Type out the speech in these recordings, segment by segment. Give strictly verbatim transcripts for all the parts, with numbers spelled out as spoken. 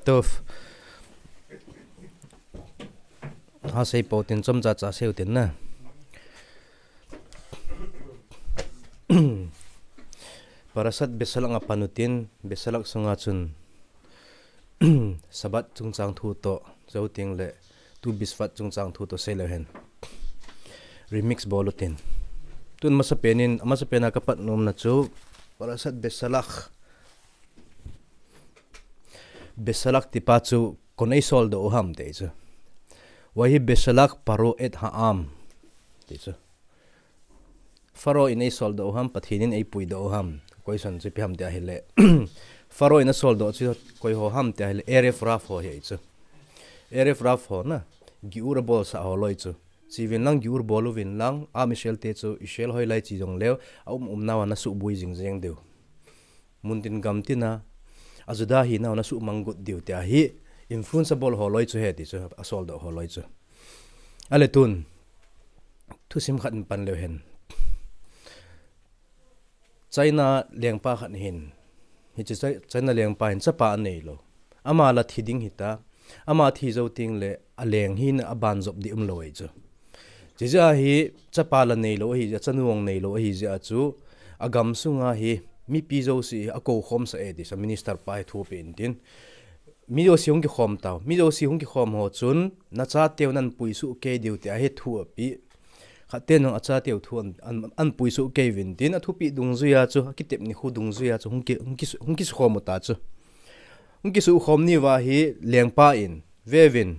Tuf. Ha sei po tin chomcha cha sei u tin na. Parashat Besalak a pan u tin, Besalak sunga chun Sabbath chungchang thu toh, chuteng le Tu Bishvat chungchang thu toh sei leu hen. Remix bol u tin. Tun masapen in, masapen a ka pat nom na chu Parashat Besalak. Besalak tipa chu koin ei soldoh u ham ti chu. Vahi Besalak paro et ha'am ti chu. Pharaoh in ei soldoh u ham, Pathen in ei puidoh u ham. Question chu ipi ham ti ahile. Pharaoh in a soldoh chu koi ho ham ti ahile, Erev Rav ho hi chu. Erev Rav ho na, giur a bolsah ho loi chu. Chevin lang giur bol uvin lang, Am Israel te chu Israel hoilai chi jong leu, a um um nau a na suboi jing jeng diu. Mun tin gam tin a, a Juda hinau na sumang got diu ti ahi, influence a bol ho loi chu hi ti chu, a soldoh ho loi chu. Ale tun, thusim khat in pan leu hen. China lengpa khat hin, hiche Chi-, China lengpa hin chapa anei lou. Ama la thi ding hita, ama thi jou teng le a leng hi na a ban jop ding um lou ahi chu. Chijeh a hi chapa la nei lou ahi jeh a, chanu jong nei lou ahi jeh a chu, a gam sunga hi mipi jouse a kou khom sah e ti sa minister pa hi thu ape in tin. Mi jouse hung kikhom tau. Mi jouse hung kikhom ho chun, na chateu nan puisuh kei diu ti ahi thu ape. Khat ten jong a chateu thu an, an, an puisuh kei uvin tin, a thupeh dungjui a chu, a kitep nikho dungjui a chu, hung ki, hung ki, hung kisukhom u ta chu. Hung kisukhom ni uva hi lengpa in, ve uvin.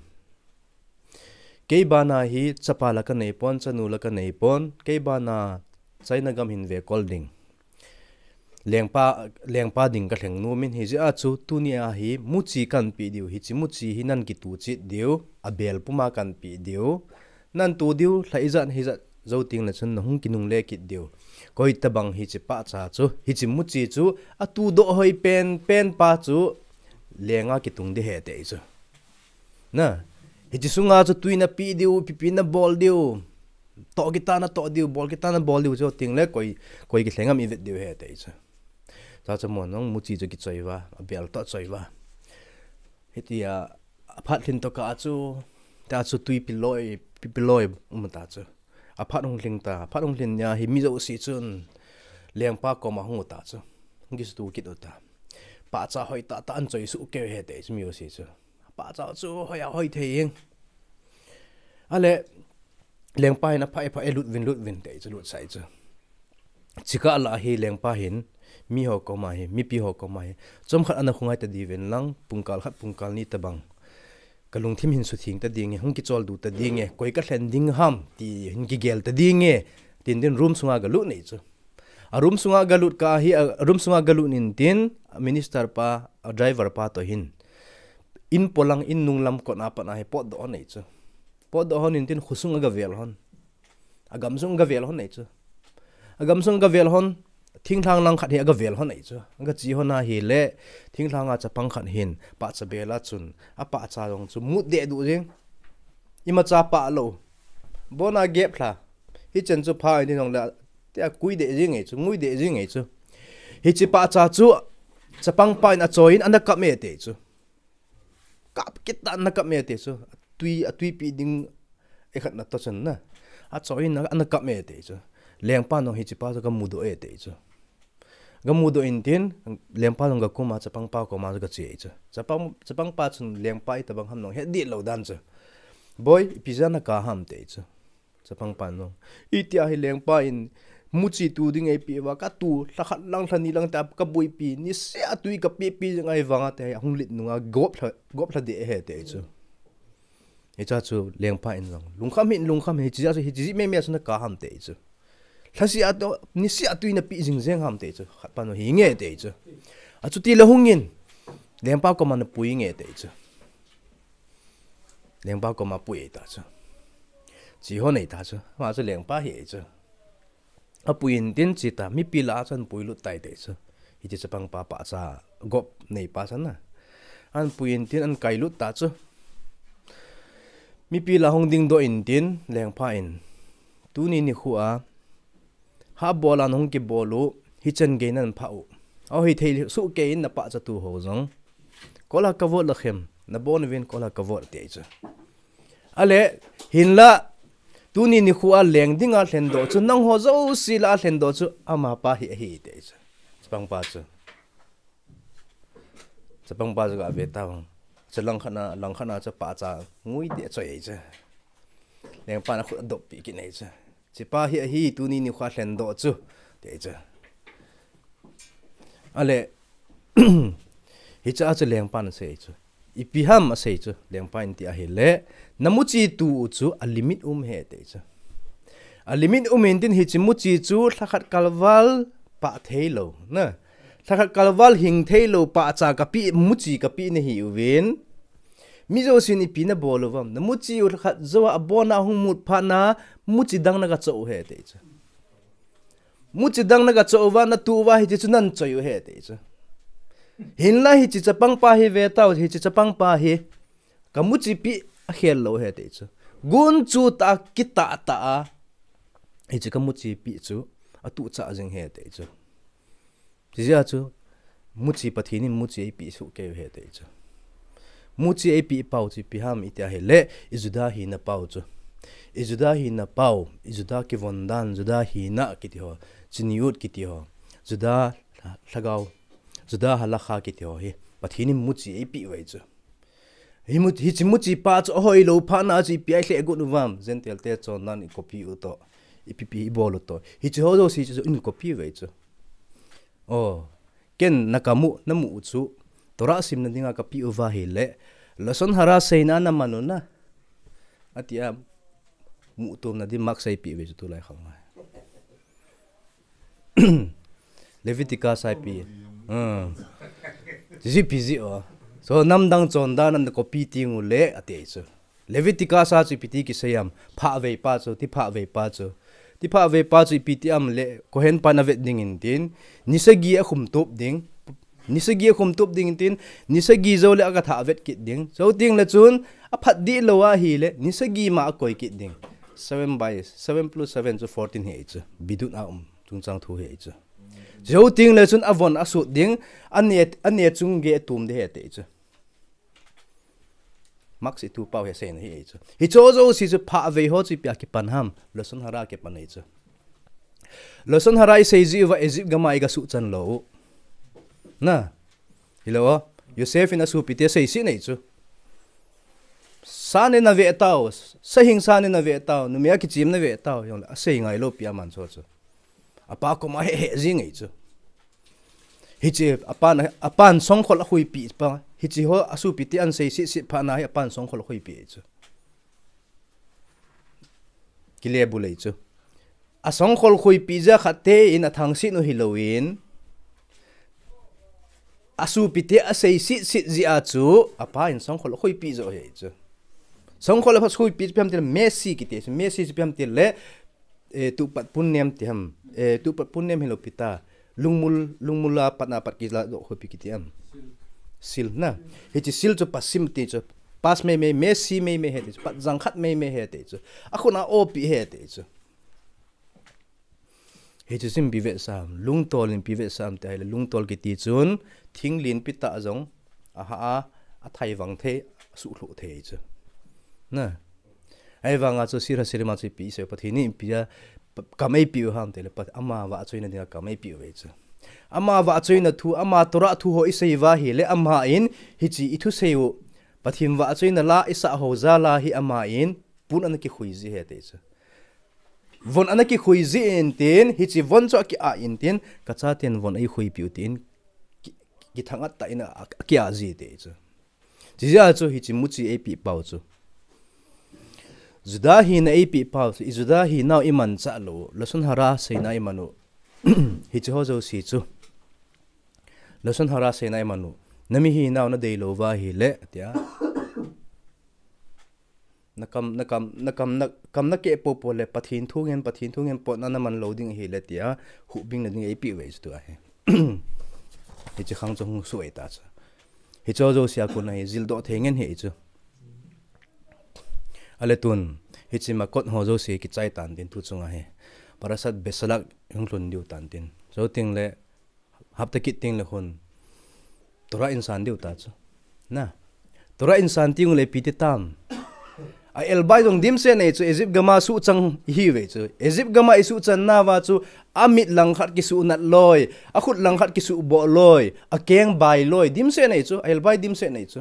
Kei bana hi chapa la ka nei pon, chanu la ka nei pon, kei bana China gam hin ve kol ding. Lengpa, lengpa ding ka lheng nom in hijeh a chu tuni a hi muchi kan pe diu, hiche muchi hi nan kitu chet diu, a bel puma kan pe diu. Nan tu diu, lha ijat hijat jou teng le chun na hung kinungle kit diu. Koi tabang hiche pahcha chu, hiche muchi chu, a tudoh hoi pen, pen pa chu, lenga kitung ding ahi ti chu. Na, hiche sunga chu tui na pe diu, ipi ipi na bol diu, toh kit a na toh diu, bol kit a na bol diu, jou teng le koi, koi kilheng am i vet diu ahi ti chu. Cha cha mon nong muchi chu kichoi uva, a bel toh choi uva. Hitia, a phat lhin toh kah a chu, ta chu tui piloi, pi-, piloi um ta chu. A phat hung lhin ta, a phat hung lhin nia hi mi jouse chun, lengpa koma hung u ta chu. Hung kisutu kit u ta. Pahcha hoi tah tah an choi suh kei u ahi ti chu mi jouse chu. Pahcha chu hoi a hoi thei jeng. Ale, lengpa hin a pha e pha e lut uvin lut uvin ti chu lut sah chu. Chikah lah a hi lengpa hin, mi ho koma hi, mipi ho koma hi. Chomkhat ana khongai ta diuvin lang, pungkal khat, pungkal ni tabang. Ka lungthim hin sutheng ta ding e, hung kicholdo ta ding e, koi ka lhen ding ham, ti hin kigel ta ding e, tin tin room sunga ga lut nei chu. A room sunga ga lut kah a hi, a room sunga ga lut in tin, a minister pa, a driver pa toh hin. In polang, in nunglam kot a pat a hi potdoh nei chu. Potdoh hon in tin khosung a ga vel hon. A gamsung ga vel hon nei chu. A gamsung ga vel hon, thinglhang lang khat hi a ga vel hon nei chu. A ga che hon ahile, thinglhang a chapang khat hin, pahcha bel a chun, a pahcha jong chu, mut deh duh jeng. Imacha pah lou. Bon a gep lha. Hichan chu pha in tin jong le, tia kui deh jeng nei chu, ngui deh jeng nei chu. Hiche pahcha chu, chapang pa in a choi in, ana kap e ti chu. Kap kit tan ana kap e ti chu. A tui, a tui pe ding e khat na toh chun na. A choi in ana kap e ti chu. Lengpa nong hiche pa chu ka mudoh e ti chu. Ka mudoh in tin, lengpa nong ka koma chapang pa koma chu ka che chu. Chapang, chapang pa chun lengpa itabang ham nong he dih lou dan chu. Boi, ipi jeh a na kap ham ti chu. Chapang pan jong. Itia hi lengpa in muchi tu ding eipeh uva, ka tu, lha khat lang, lha ni lang ta, ka boipi, niseh a tui ka pehpi jing ahi vang a te, hung lit nunga gop lha, gop lha deh ahi te chu. Hicha chu lengpa in jong. Lungkham hin, lungkham hin, hichi jeh chu, hichi jeh mei mei a chu na kap ham te chu. Lhaseh a tu, niseh a tui na peh jing jeng ham te chu. Khat pan jong hi nge te chu. Achuti le hung in, lengpa koma na pui nge te chu. Lengpa koma pui ta chu. Che hon nei ta chu. Ama chu lengpa hi chu. Apui in tin che ta, mipi lah a chu an pui lut tai te chu. Hiche chapang pa pahcha gop nei pa chu na. An pui in tin an kai lut ta chu. Mipi lah a hung ding doh in tin lengpa in. Tuni nikho a, ha bol a na hung kibol u, hichan gei nan phah u. Ahi thei suh kei in na pahcha tu ho jong. כל הכבוד לכם, nabon uvin כל הכבוד, ati chu. Ale, hinla, tuni nikho a leng dinga lhendoh chu, nangho jouse lah a lhendoh chu, amapa hi ahi, ati chu. Chapangpa chu. Chapangpa chu gave tau. Chu langkhat na, langkhat na chu pahcha ngui deh choi chu. Lengpan akhut adoppeh kit nei chu. Hichepa hi ahi, tuni nikho a lhendoh chu, ati chu. Ale, hichea chu lengpan asei chu. Ipi ham asei chu, lengpan ti ahile, namuchi tu u chu a limit um ahi, ati chu. A limit um intin hiche muchi chu lhakhat kalval pah theilou, na. Lhakhat kalval hing theilou pahcha kapeh, muchi kapeh nahiuvin. Mi jousen ipi nabol uvam, namuchi u lhakhat jou a abon a hung mut phat na, muchi dang nagachoh u ahi, ati chu. Muchi dang nagachoh uva, natu uva hiche chu nahin choi u ahi, ati chu. Hinla hiche chapangpa hi ve tau, hiche chapangpa hi kamuchi peh akhel lou ahi, ati chu. Gunchu tah a kitah tah a, hiche kamuchi peh chu atuhchah jing ahi, ati chu. Hijeh a chu, muchi Pathen in muchi eipeh soh keiyu ahi, ati chu. Muchi eipeh pau chu ipi ham iti ahile, i Juda hina pau chu. I Juda hina pau, i Juda kivon dan, Juda hina kiti ho, tzniut kiti ho, Juda lhagao, Juda halakha kiti ho hi Pathen in muchi eipeh uve chu. Hi mu-, hiche muchi pa chu ahoilou phat na chu ipi a ilheh got uvam, Gentile te chondan i copy u toh, ipi pi ibol u toh, hiche ho jouse chu in copy uve chu. O, ken nakamu, namu u chu, Torah simna dinga kapeh uva ahile, lashon hara seina naman u na, atia, muhtomna din mark eipeh uve chu tulai khang a. Leviticus a eipeh. Hmm. Jiji pi ji o. So namdang chondan a na copy teng ule, ati chu. Leviticus a chu ipi ti kisei am, phah vei pa chu, ti phah vei pa chu. Ti phah vei pa chu ipi ti am le, Kohen pan avet ding intin, ni sagi akhum tup ding. Ni sagi akhum tup ding intin, ni sagi jou le aga thah vet kit ding. Jou teng le chun, aphat dih lou ahile, ni sagi ma akoi kit ding. Seven by, seven plus seven chu fourteen ahi chu. Bidun a um, chungchang thu ahi chu. Jou teng le chun avon asut ding, ane, ane chung gei atum ding ahi, ati chu. Mark itu pau hi aseina ahi chu. Hiche jouse chu phah vei ho chu ipi a kipan ham, lashon hara kipan ahi chu. Lashon hara isei ji uva Egypt gam a iga suhchan lou u. Na. Hilou o. Joseph in asopi te asei sih nei chu. Sa nei nave tau, sa hing sa nei nave tau, numei a kichim nave tau, jong le asei ngai lou pi aman chu chu. Apa koma he he jing ahi chu. Hiche, apan, apan songkhol akhuipeh pa. Hiche ho, asopi te ahin sei sih sih phat na hi apan songkhol akhuipeh chu. Kile bu lei chu. Asongkhol khuipeh jeh a khat te in athang sih u hilou in. Asopi te asei sih sih jeh a chu, apa in songkhol akhuipeh jo ahi chu. Songkhol akhuipeh chu ipi ham tile mesi kiti, mesi chu ipi ham tile, eh, tuhpat pun nem ti ham, eh, tuhpat pun nem hilou pi ta, lungmul, lungmul a pat na pat kila jo khuipeh kiti ham. Sil na. Hiche sil chu pasim ti chu, pas mei mei, mesi mei mei ahi ti chu, pat jang khat mei mei ahi ti chu. Akhut a opi ahi ti chu. Hiche chu ipi vetsah am, lungtol in ipi vetsah am ti ahile, lungtol kiti chun, thing lenpi tah jong, aha a, athai vang thei, asuhlhuh thei chu. Na. Ahivanga chu Sir HaSirim a chu ipi isei u, Pathen in ipi a, pa-, kam eipeh u ham tile, pa-, ama vahchoina dinga kam eipeh uve chu. Ama vahchoina thu, ama Torah thu ho isei uva ahile, ama in, hiche ithusei u, Pathen vahchoina la isah ho jal a hi ama in, pun ana kikhui ji ahi ti chu. Von ana kikhui ji intin, hiche von chu aki-ah intin, kachaten von eikhuipeh u tin, ki-, kithang-at tah in a, a, aki-ah ji ti chu. Hijeh a chu hiche muchi eipeh pau chu. Juda hina eipeh pau chu, i Juda hinau imanchah lou, lashon hara seina iman u. Hiche ho jouse chu. Lashon hara seina iman u. Nami hinau nadei lou uva ahile, tia. Nakam, nakam, nakam, na, kam nakeh popo le Pathen thu ngen, Pathen thu ngen potna naman lou ding ahile tia, huhbing na ding eipeh uve chu tua hi. Hiche khang chu hung suh ahi ta chu. Hiche jouse a kon ahi, jildoh thei ngen ahi chu. Ale tun, hiche Makot ho jouse kichai tan tin tu chunga hi. Parashat Besalach hung lhun diu tan tin. Jou teng le, hapta kit teng le khun, Torah in san diu ta chu. Na. Torah in san teng uleh ipi ti tam. A elbai jong dimset nei chu, Egypt gam a suhchang ihiuve chu. Egypt gam a isuhchan nauva chu, amit langkhat kisuhnat loi, akhut langkhat kisuhboh loi, akeng bai loi, dimset nei chu, a elbai dimset nei chu.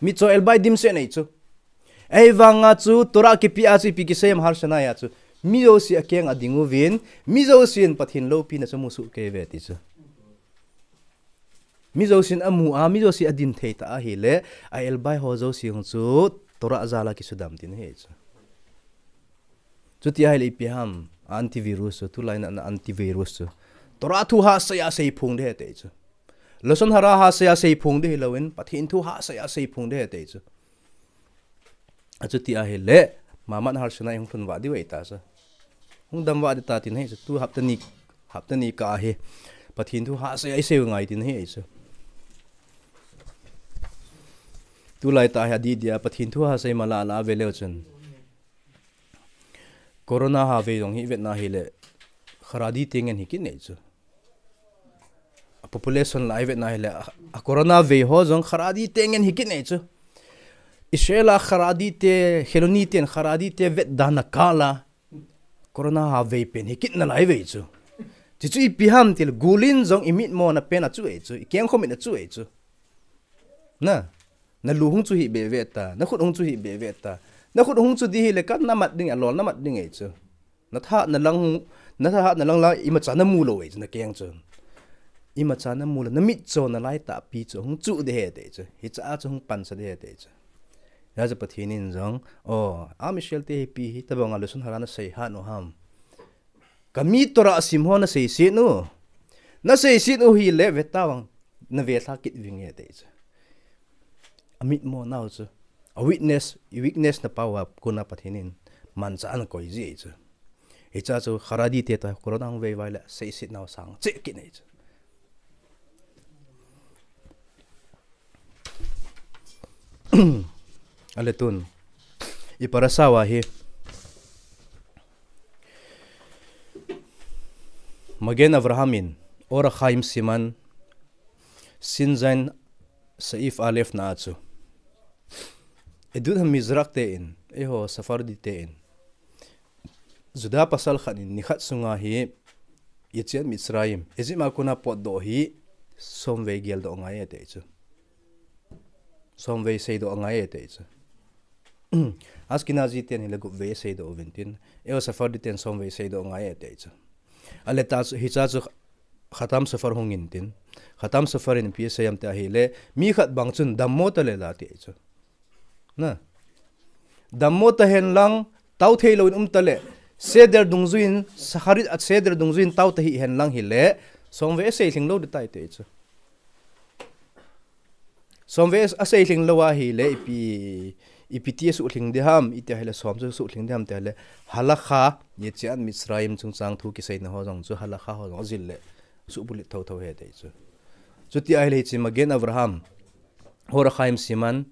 Mitcho elbai dimset nei chu. Ahivanga chu, Torah kipia chu, ipi kisei em Har Sinai a chu. Mi jouse akeng a ding uvin, mi jousen Pathen loupina chu amu soh kei uve ti chu. Mi jousen amu a, mi jouse adin thei ta ahileh, a elbai ho jouse jong chu Torah jal a kisudam tina ahi chu. Chuti ahileh ipi ham, antivirus chu, tulai na, na antivirus chu. Torah thu hahsa a seiphong ding ahi ti chu. Lashon hara hahsa a seiphong ding hilouvin, Pathen thu hahsa a seiphong ding ahi ti chu. Achuti ahileh, Mamad Har Sinai hung lhun vah diu ahi ta chu. Hung dam vah ding ta tina ahi chu, tu hapta ni, hapta ni kah ahi. Pathen thu hahsa a isei u ngai tina ahi chu. Tulai tah hi adih dia, Pathen thu hahsa a ima la la ve leu chun. Corona ha vei jong hi vetna hileh, Haredi te ngen hi kit nei chu. A population la ivetna hileh, a, a corona vei ho jong Haredi te ngen hi kit nei chu. Israel a Haredi te, Hiloni ten Haredi te vetdan a kal a, corona ha vei pen hi kit nalai uve chu. Chuchu ipi ham tileh, gul in jong imitmo na pen a chu ahi chu, ikengkhom in a chu ahi chu. Na, nalu hung chu hih beh ve ta, nakhut hung chu hih beh ve ta. Nakhut hung chu ding hileh, kan namat ding, alol namat ding ahi chu. Natha nalang, natha nalang la, imacha namu lou ahi chu, nakeng chu. Imacha namu lou, namitcho nalai tahpi chu hung chu ding ahi ti chu. Hicha chu hung pansa ding ahi ti chu. Hijeh a chu Pathen in jong, o, Am Israel te, ipi hitobang a lashon hara nasei hat u ham. Kami Torah sim ho naseiset u. Naseiset u hileh, ve tavang, nave lha kit vinge ahi ti chu. Amitmo nau chu. A weakness, i weakness na power kona Pathen in manchah ana koi ji ahi chu. Hicha chu Haredi te toh corona hung vei uva leh seiset nau sang cheh kit nei chu. Ahileh tun, i parasha uva hi, Magen Avraham in, Or HaChaim Siman, Shin Zayin Seif Alef na a chu, Edut HaMizrah te in, eiho Sephardi te in, Juda pasal khat in nikhat sunga hi Yetziat Mitzrayim, Egypt a kona potdoh hi somvei geldoh angai e ti chu. Somvei seidoh angai e ti chu. Ashkenazi ten hileh gupvei aseidoh uvin tin, eiho Sephardi ten somvei seidoh angai e ti chu. Ahileh ta chu, hicha chu Khatam Sofer hung in tin. Khatam Sofer in ipi asei em ti ahileh, mi khat bang chun dammo taleh la ti chu. Na. Dammo tahen lang, tao thei louvin um taleh, Seder dungjuiyin, Shacharit a Seder dungjuiyin tao tahih hen lang hileh, somvei asei lhing lou ding tai ti chu. Somvei asei lhing lou ahileh, ipi, ipi ti asuh lhing ding ham, iti ahileh som chu asuh lhing ding ham ti ahileh, Halakha, Yetziat Mitzrayim chungchang thu kiseina ho jong chu Halakha ho jong ajil leh, suhbulhit thotho ahi ti chu. Chuti ahileh hiche Magen Avraham, Or HaChaim Siman,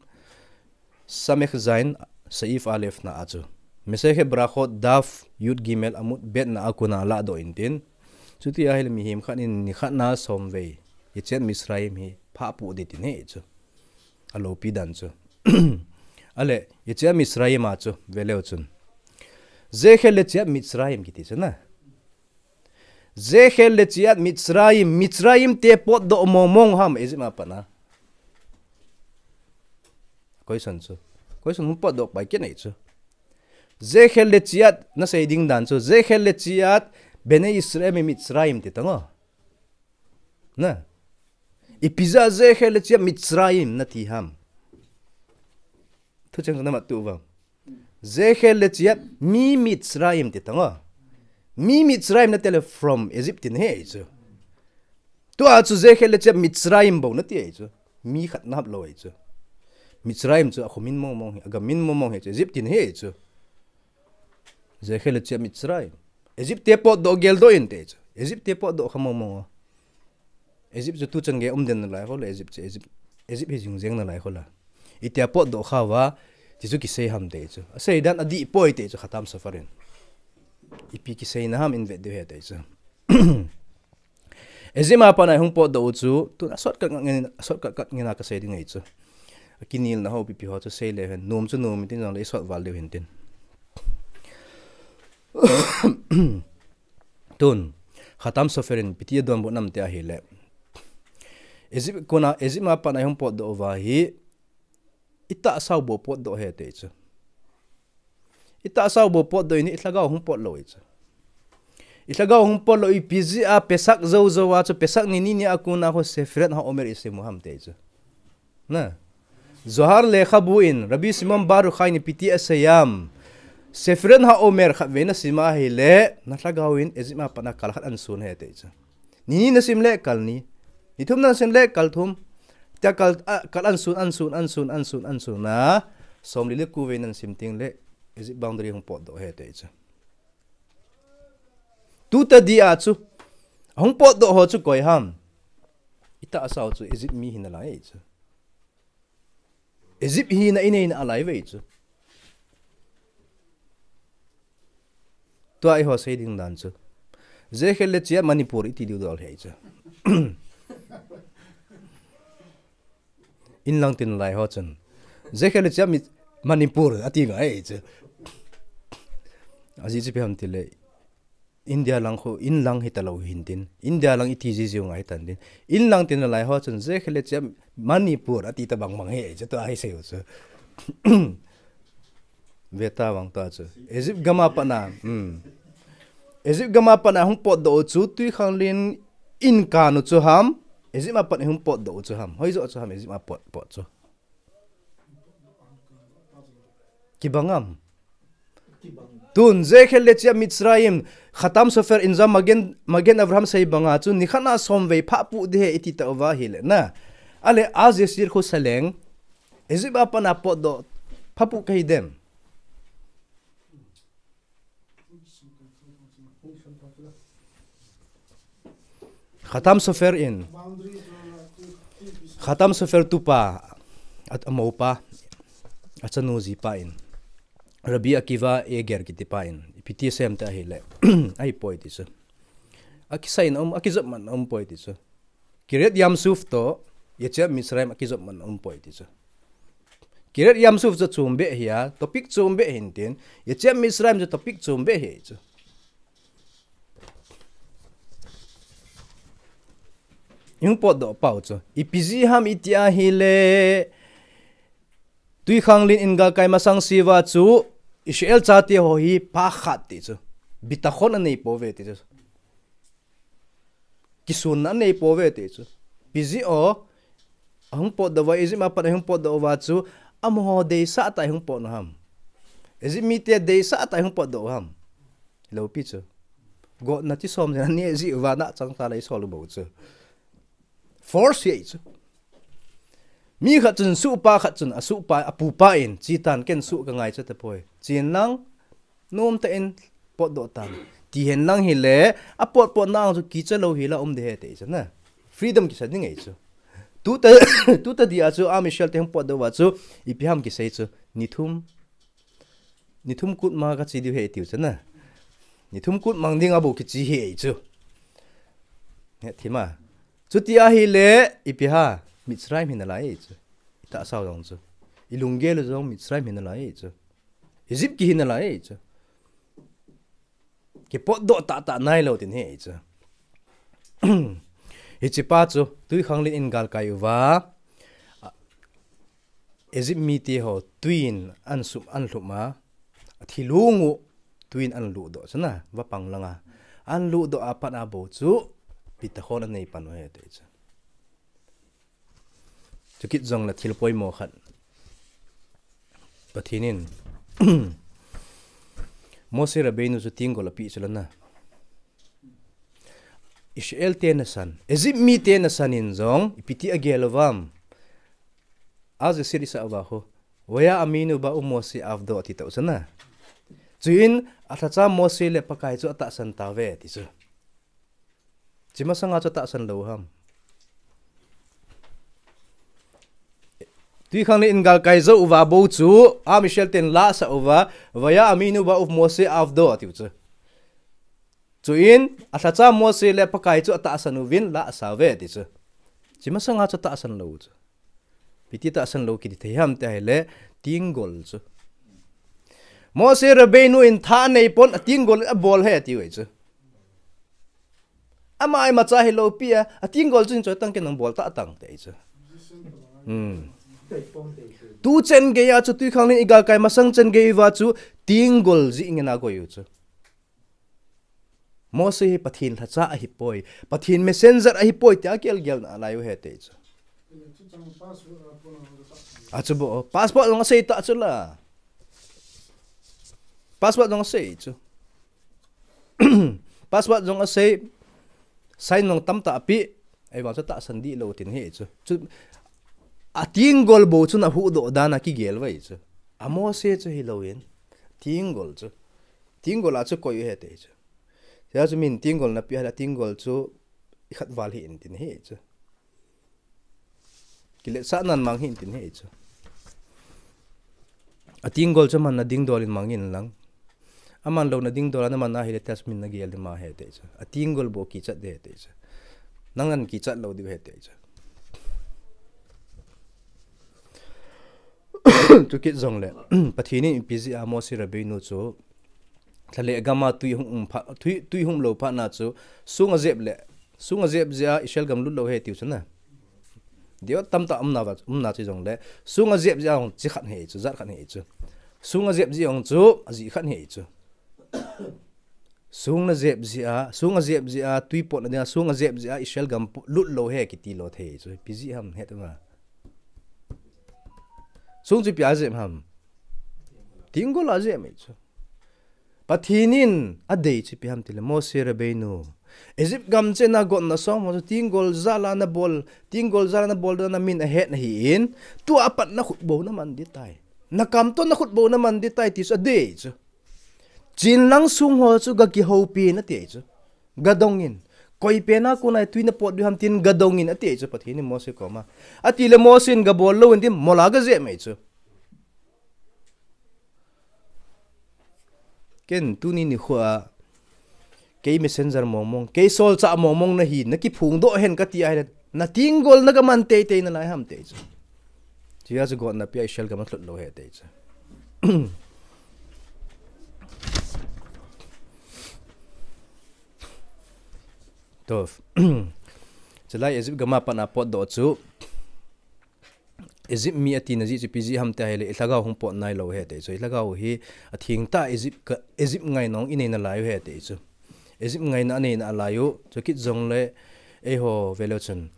Samech Zayin, Seif Alef na a chu. Masechet Berachot Daf Yud Gimel Amud Bet na a kona ladoh in tin. Chuti ahileh mihem khat in nikhat na somvei Yetziat Mitzrayim hi phah poh ding tin ahi chu. Aloupi dan chu. Ahileh, Yetziat Mitzrayim a chu, ve leu chun. Zecher leYetziat Mitzrayim kiti chu na. Zecher leYetziat Mitzrayim, Mitzrayim te potdoh mong mong ham Egypt a pat na. Question chu. Question hung potdoh pai kit nei chu. Zecher leYetziat nasei ding dan chu. Zecher leYetziat Bnei Yisrael MiMitzrayim ti tang o. Na. Ipi jeh a Zecher leYetziat Mitzrayim nati ham. Thucheng chu namat tu vang. Zecher leYetziat MiMitzrayim ti tang o. MiMitzrayim nati leh from Egypt tina ahi chu. Tua chu Zecher leYetziat Mitzrayim bou nati ahi chu. Mi khat nahap lou ahi chu. Mitzrayim chu akho min mong mong hi, agam min mong mong hi chu, Egypt tina ahi chu. Zecher leYetziat Mitzrayim. Egypt te potdoh geldoh in ti chu. Egypt te potdoh kha mong mong o. Egypt chu tuchan gei um den nalai kho le, Egypt chu, Egypt, Egypt hi jing jeng nalai kho la. Itia potdoh kha uva, ti chu kisei ham ti chu. Asei dan adih poi ti chu Khatam Sofer in. Ipi kiseina ham in vet diu ahi ti chu. Egypt a pat a ihung potdoh u chu, tun a shortcut ngen, a shortcut ngen a kasei ding ahi chu. Akinelna ho pipi ho chu seileu hen, nom chu nom in tin jongle isot val diu hin tin. Tun, Khatam Sofer in ipi ti adonbut nam ti ahile, Egypt kona, Egypt a pat a ihung potdoh uva hi, itahsa u bou potdoh ahi ati chu. Itahsa u bou potdoh in, ilhagao hung pot lou ahi chu. Ilhagao hung pot lou, ipi jeh a Pesach jou jou a chu, Pesach ni ni ni a kona khu Sefirat HaOmer isim u ham ati chu. Na. Zohar lekhabu in, Rabbi Shimon Bar Yochai in ipi ti asei em. Sefirat HaOmer khatvei nasim ahile, nalhagao in Egypt a pat a kal khat ahin sun ahi ati chu. Ni ni nasim le kal ni. Ni thum nasim le kal thum. Tia kal, a, kal ahin sun, ahin sun, ahin sun, ahin sun, ahin sun a. Somli le ko vei nasim teng le, Egypt boundary hung potdoh ahi ati chu. Tuta dia chu. Hung potdoh ho chu koi ham. Itahsa u chu Egypt mi hi nalai chu. Egypt hina inei nalai ve chu. Tua eiho sei ding dan chu. Jekhel le chia Manipur iti diu dol ahi chu. Inlang tin lai ho chun. Jekhel le chia mi Manipur ati ngai chu. Ajeh chu ipi ham tile. India lang khu, inlang hita lou hin tin. India lang iti ji jiu ngai tan tin. Inlang tin lai ho chun Jekhel le chia Manipur ati ta bang bang ahi chu tua hi sei u chu. Ve ta vang ta chu. Egypt gam a pat a, hmm. Egypt gam a pat a hung potdoh u chu Tuikhanglen in kan u chu ham. Egypt a pat a hung potdoh u chu ham. Hoijo chu ham Egypt a pot, pot chu. Kibang am. Tun, Jekhel le chia Mitzrayim, Khatam Sofer in jong Magen, Magen Avraham sei banga chu, nikhat a somvei phah puh ding ahi iti tauva ahile na. Ale, Azir Shir khu saleng, Egypt a pat a potdoh, phah puh kahi dem. Khatam Sofer in, Khatam Sofer tupa, a, amopa, achanu jipa in, Rabbi Akiva Eger kitipa in, ipi ti asei em ti ahile, ahipoi ti chu. Akisai na um, akijop man na umpoi ti chu. Kiryat Yam Suf toh, Yetziat Mitzrayim akijop man na umpoi ti chu. Kiryat Yam Suf chu chom beh ahi a, topic chom beh ahin tin, Yetziat Mitzrayim chu topic chom beh ahi chu. Ihung potdoh pau chu. Ipi jeh ham iti ahile, Tuikhanglen in galkai masang uva chu, Israel chate ho hi pachat ti chu. Bitachon anei pouve ti chu. Kisunna anei pouve ti chu. Ipi jeh a, ahung potdoh uva, Egypt a pat ahung potdoh uva chu, amaho deisah tah a hung potdoh u ham. Egypt mite deisah tah a hung potdoh u ham. Hilou pi chu. Gotna chi som jeng anei jeh uva na chang ta lei sol u bou chu. Force ahi chu. Mi khat chun suhpa khat chun asuhpa, apupa in, che tan ken suh ka ngaicha tapoi. Chen lang, nom tah in potdoh tan. Ti hen lang hile, apot potna ang chu kicha lou hila um ding ahi ti chu na. Freedom kisa ding ahi chu. Tuta, tuta dia chu, Am Israel te hung potdoh uva chu, ipi ham kisei chu, ni thum. Ni thum kut ma kache diu ahi tiu chu na. Ni thum kut mang ding a bou kiche ahi chu. He, thima. Chuti ahile, ipi ham, Mitzrayim hi nalai ahi chu. Itahsa u jong chu. Ilunggel u jong Mitzrayim hi nalai ahi chu. Egypt kihi nalai ahi chu. Kipotdoh tah tah nailou tin ahi chu. Hichepa chu, Tuikhanglen in galkai uva, Egypt mite ho, tui in ahin sum, ahin lhum a, athilong u, tui in ahin luhdoh chu na, vapang langa. Ahin luhdoh a pat a bou chu, bitachon anei pan u ahi ti chu. Chukit jongle thil poimo khat. Pathen in Moshe Rabbeinu chu tenggol apeh chu lana. Israel te nasan, Egypt mite nasan in jong, ipi ti agel uvam. Azir Shir isah uva khu. Vaya aminu ba'u Moshe avdo ati tau chu na. Chuin, alhacha Moshe le Pakai chu atahsan tauve ti chu. Chi masanga chu atahsan lou ham. Tuikhanglen in galkai jou uva bou chu, Am Israel ten la asah uva, Vaya aminu ba'u Moshe avdo atiu chu. Chuin, alhacha Mose le Pakai chu atahsan uvin la asauve ti chu. Chi masanga chu tahsan lou chu. Piti tahsan lou kiti thei ham ti ahile, tinggol chu. Mose Rabbeinu in tha nei pon a tinggol abol he ti uve chu. Ama imacha hilou pi a, a tinggol chu in choi tang ken nang bol ta tang te chu. Hmm. Tu chen gei a chu tui khang lin iga kai masang chen gei uva chu tinggol ji ngen a goi u chu. Mose hi Pathen lhacha ahipoi, Pathen messenger ahipoi tia gelgel na lai u he te chu. Achu bo, passport jong asei ta chu la. Passport jong asei chu. Passport jong asei, sign jong tamtah api, ahivang chu tahsan dih lou tin hi chu. Chu, a tinggol bou chu na huhdoh dan a kigel vai chu. A Mose chu hilou in, tinggol chu. Tinggol a chu koi u he te chu. Tia chu min tinggol na pi hal a tinggol chu ikhat val hi in tin hi chu. Kiletsah nan mang hi in tin hi chu. A tinggol chu man na dingdol in mang in lang. Aman lou na dingdol a na man a hile tia chu min na gel di ma he te chu. A tinggol bou kichat de he te chu. Nang nan kichat lou di he te chu. Chu kit jong le, Pathen in ipi ji a Mose Rabbeinu chu, thale gama tui hung um pha, tui, tui hung lou pha na chu, sung ajep le, sung ajep ji a Israel gam lut lou he tiu chu na. Dio tamtah umna va, umna chu jong le, sung ajep ji a hung chi khat he chu, jat khat he chu. Sung ajep ji a hung chu, aji khat he chu. Sung na jep ji a, sung ajep ji a, tui potna dinga, sung ajep ji a, Israel gam pu-, lut lou he kiti lou thei chu, ipi ji ham he tu ma. Sung chu ipi a jep ham. Tinggol a jep mai chu. Pathen in adei chu ipi ham tile Mose Rabbeinu. Egypt gam chena gotna song ho chu tinggol jal a na bol, tinggol jal a na bol dan a min ahet na hi in, tua pat na khut bou na man di tai. Na kam to na khut bou na man di tai ti chu adei chu. Chin lang sung ho chu ga kihoupi in ati chu. Ga dong in. Koi pen a kona tui na pot di ham tin ga dong in ati chu Pathen in Mose koma. Ati le Mose in ga bol lou in tin mol a ga jep mai chu. Ken tuni nikho a kei messenger mong mong, kei solchah mong mong na hi, na kiphong doh hen kati ahile, na tinggol na ga man teitei na lai ham te chu. Chia chu gotna pi a Israel gam a thlut lou he te chu. To. Chulai Egypt gam a pat na potdoh chu. Egypt mi ati na ji chu ipi ji ham ti ahile, i lhagao hung pot nai lou he te chu. I lhagao hi atheng tah a Egypt ka, Egypt ngaina hung i nei na lai u he te chu. Egypt ngaina a nei na lai u, chu kit jong le, eiho ve leu chun.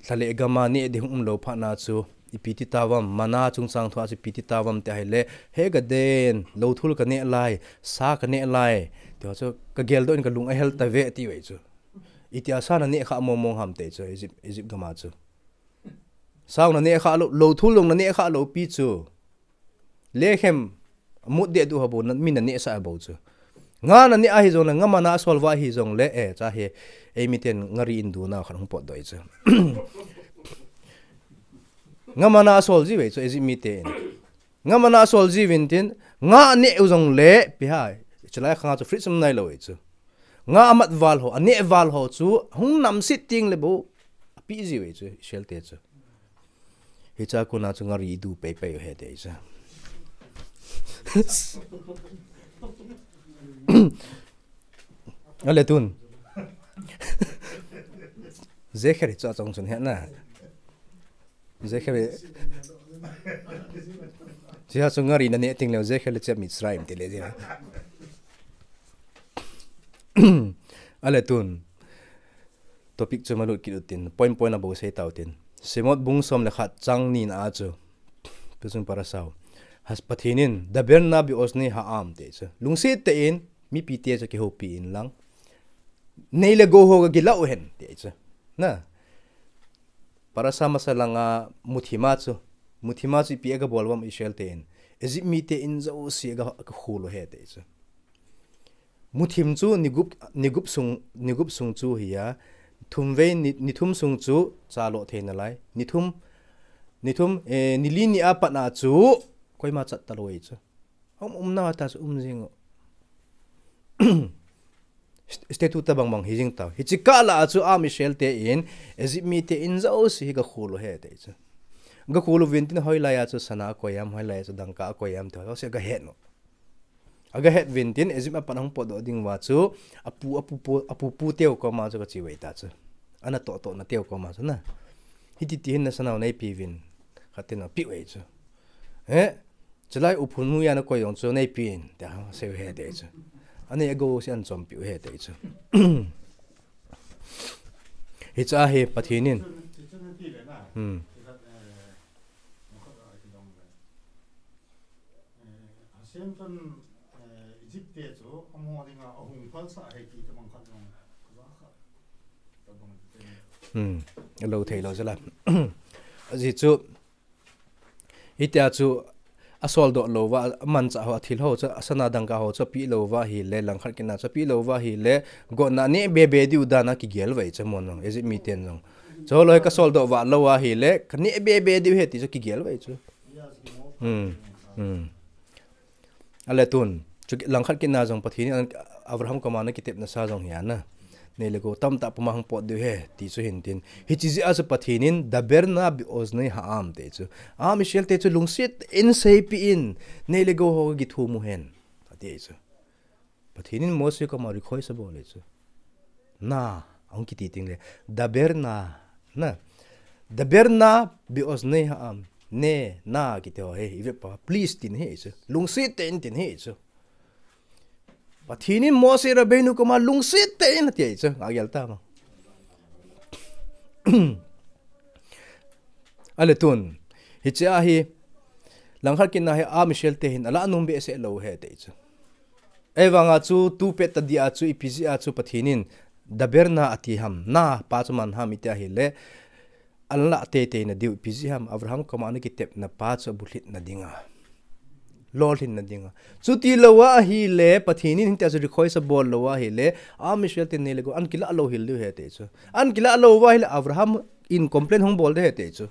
Thale gam a neh di hung um lou phat na chu, ipi ti tauvem, mana chungchang thu a chu ipi ti tauvem ti ahile, he ka den, lou thul ka neh lai, sa ka neh lai, ti ho chu ka geldoh in ka lung a hel ta ve ti ve chu. Itia sa na neh kha mong mong ham te chu, Egypt, Egypt gam a chu. Sa na neh kha lou, lou thul jong na neh kha lou pi chu. Lekhem, mut de du ha bou, na, mi na neh sa bou chu. Nga na neh ahi jong le, nga mana sol va hi jong le, eh, cha he, ei mi ten nga ri in du na khan hung potdoh chu. Nga mana sol ji ve chu, Egypt mi ten. Nga mana sol ji vin tin, nga neh u jong le, pi hai. Chulai khang a chu fridge um nai lou ve chu. Nga amat val ho, aneh val ho chu, hung namset ting le bou, api ji ve chu, Israel te chu. Hicha kona chu nga ri du pei pei u he te chu. Ale tun. Zekhel chu achong chun he na. Zekhel. Chia chu nga ri na neh ting le Zekhel le chia Mitzrayim ti le chia. Ale tun. Topic chu malut kit u tin, point point a bou sei tau tin. Shemot bung som le khat chang ni na a chu. Pi chung parasha u. Has Pathen in, Daber na bi ozni ha'am te chu. Lungset tah in, mipi te chu kihoupi in lang. Nei le gou ho ga gila u hen te chu. Na. Parasha masa langa muthim a chu. Muthim a chu ipi a ga bol uvem Israel ten. Egypt mi ten jouse ga, ga khol u he te chu. Muthim chu ni gup, ni gup sung, ni gup sung chu hi a, thum vei ni, ni thum sung chu cha lo thei na lai. Ni thum, ni thum, eh, ni li ni a pat na chu, koima chat ta lo ei chu. Um, um na ta chu um jing u. Statue tobang bang hi jing tau. Hichi kah lah a chu Am Israel te in, Egypt mite in jouse hi gakhol u ahi ati chu. Gakhol uvin tin hoilai a chu sana akoi am, hoilai a chu dangka akoi am, ti jouse gahet u. Agahet uvin tin, Egypt a pat ahung potdoh ding uva chu, apu, apu, pu, apu, pu teu koma chu gache uve ati chu. Ana toh toh na teu koma chu na. Hiti ti hin nasanau neipe uvin. Khat in apeh uve chu. Eh? Chulai uphun mu a nakoi jong chu neipen, tia asei u ahi ati chu. Anei ago se anchompi u ahi ati chu. Hicha hi Pathen in. Hmm. Hmm. Alo thei lou jela. Ajeh chu, hitia chu asoldoh lou uva, amanchah ho, athil ho chu, asana dangka ho chu apeh lou uva ahile, langkhat kit na chu apeh lou uva ahile, gotna neh be be diu dan a kigel uve chu amon jong, Egypt miten jong. Chule kasoldoh uva lou ahile, kaneh be be diu ahi ti chu kigel uve chu. Hmm. Hmm. Ale tun, chu langkhat kit na jong Pathen in Abraham koma ana kitepna sa jong hi ana. Nei le gou tamtah puma hung pot diu ahi, ti chu hin tin. Hichi jeh a chu Pathen in, Daber na'ah be'oznei ha'am ati chu. Am Israel te chu lungset in seipeh in, nei le gou ho kithum u hen. Ati chu. Pathen in Mose koma request abol e chu. Na, ahung kiti teng le. Daber na, na. Daber na'ah be'oznei ha'am. Ne, na, kiti ho hi, ive pa, please tin ahi chu. Lungset in tin ahi chu. Pathen in Moshe Rabbeinu koma lungset in ati ahi chu, agel ta ma. Ale tun, hiche ahi, langkhat kit na hi Am Israel te hin alah nom behseh lou ahi ati chu. Ahivanga chu tupet tadi a chu ipi jeh a chu Pathen in Daber na ati ham, na pa chu aman ham iti ahile, alah teitei na diu ipi jeh ham, Abraham koma ana kitepna pa chu abulhit na dinga. Lolhin na dinga. Chuti lou ahile, Pathen in hitia chu request abol lou ahile, Am Israel te nei le gou, ana kilah lou hel diu ahi ati chu. Ana kilah lou uva ahile, Abraham in complain hung bol ding ahi ati chu.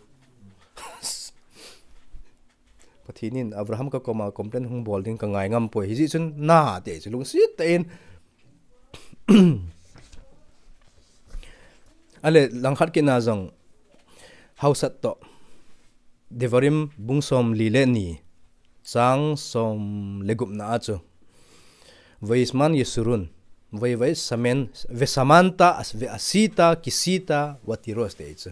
Pathen in Abraham ka koma complain hung bol ding kangai ngam poi. Hijeh chun na ati chu lungset tah in. Ale langkhat kit na jong haosat toh. Devarim bung somli le ni. Chang som le gup na a chu. Vayishman Yeshurun. Vay, vay, samen, vesamanta, as, veasita, kisita, vatiros ati chu.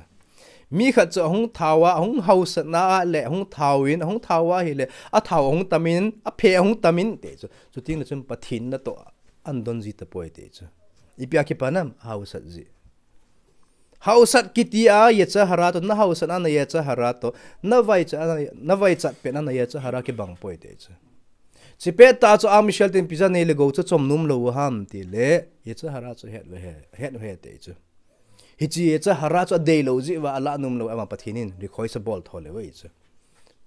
Mi khat chu ahung thao a, ahung haosat na a le, ahung thao in, ahung thao ahile, athao ahung tam in, aphe ahung tam in, ati chu. Chuteng le chun Pathen natoh ana don ji tapoi ati chu. Ipi a kipan am, haosat jeh. Haosat kiti a, yetzer hara toh, na haosat a na yetzer hara toh, na vaicha-, na vaichat pen a na yetzer hara kibang poi ati chu. Chipet tah chu Am Israel ten ipi jeh a nei le gou chu chom nom lou u ham ti le, yetzer hara chu het uve, het uve ati chu. Hiche yetzer hara chu adei lou jeh uva alah nom lou, ama Pathen in request abol tho le uve chu.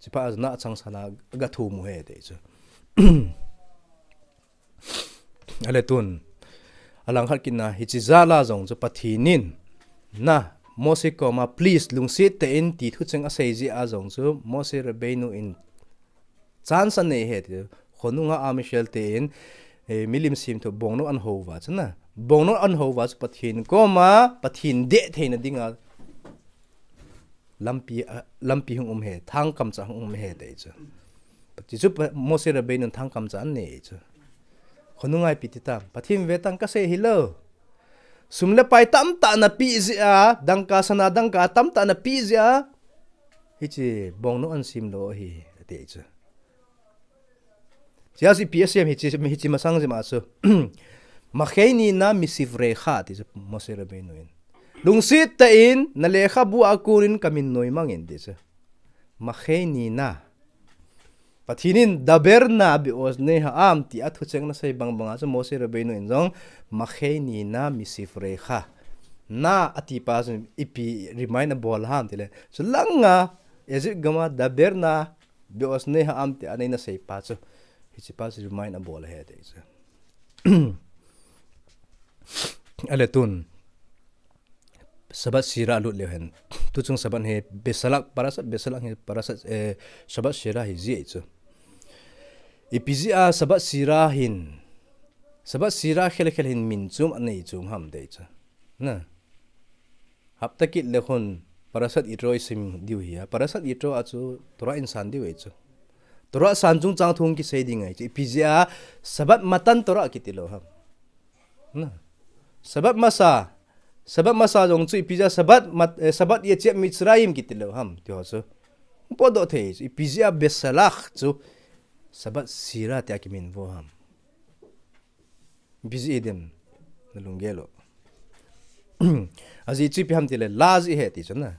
Chipet a na chang sana gathum u ahi ati chu. Ale tun, alangkhat kit na hiche jal a jong chu Pathen in, na, Moshe koma, please, lungset tah in ti thucheng asei jeh a jong chu, Moshe Rabbeinu in chance anei ahi ati, khonunga Am Israel te in, eh, milim semthu bongnou ana hou uva chu na. Bongnou ana hou uva chu Pathen koma, Pathen deh theina dinga lampi, ah, lampi hung um ahi, thangkamcha hung um ahi ati chu. Ti chu pa, Moshe Rabbeinu in thangkamcha anei chu. Khonunga ipi ti tam, Pathen ve tang kasei hilou. Sum le pai tamtah napeh jeh a, dangka sana dangka tamtah napeh jeh a. Hiche bongnou ana sem lou ahi, ati chu. Hiche a chu ipi asei em hiche, hiche masang jeh ma chu. Macheinu na'ah misifrecha, ati chu Moshe Rabbeinu in. Lungset tah in, na lekhabu a konin kamin noimang in, ati chu. Macheinu na'ah. Pathen in, Daber na'ah be'oznei ha'am, ti a thucheng ana sei bang bang a chu Moshe Rabbeinu in jong, Macheinu na'ah misifrecha. Na'ah ati pa chu ipi remind abol ham ti le. Chulanga, Egypt gam a, Daber na'ah be'oznei ha'am ti a ana sei pa chu. Hiche pa chu remind abol ahi ati chu. Ale tun. Shabbat Shira lut leu hen. Tuchung Shabbat hi Besalach, Parashat Besalach hi Parashat, eh, Shabbat Shira hi jeh chu. Ipi jeh a Shabbat Shira hin. Sabbath sira khel khel hin min chom anei chom ham ti chu. Na. Hapta kit le khun Parashat Yitro isim diu hi a. Parashat Yitro a chu Torah in san diu ahi chu. Torah san chungchang thu kisei ding ahi chu. Ipi jeh a Sabbath Matan Torah kiti lou ham. Na. Sabbath Masa. Sabbath Masa jong chu ipi jeh a Sabbath Mat-, eh, Sabbath Yetziat Mitzrayim kiti lou ham. Ti ho chu. Hung potdoh thei chu. Ipi jeh a Besalach chu Sabbath sira tia kimin vo ham. Ipi jeh a dem na lunggel u. Ajeh chu ipi ham ti le, la jeh ahi ti chu na.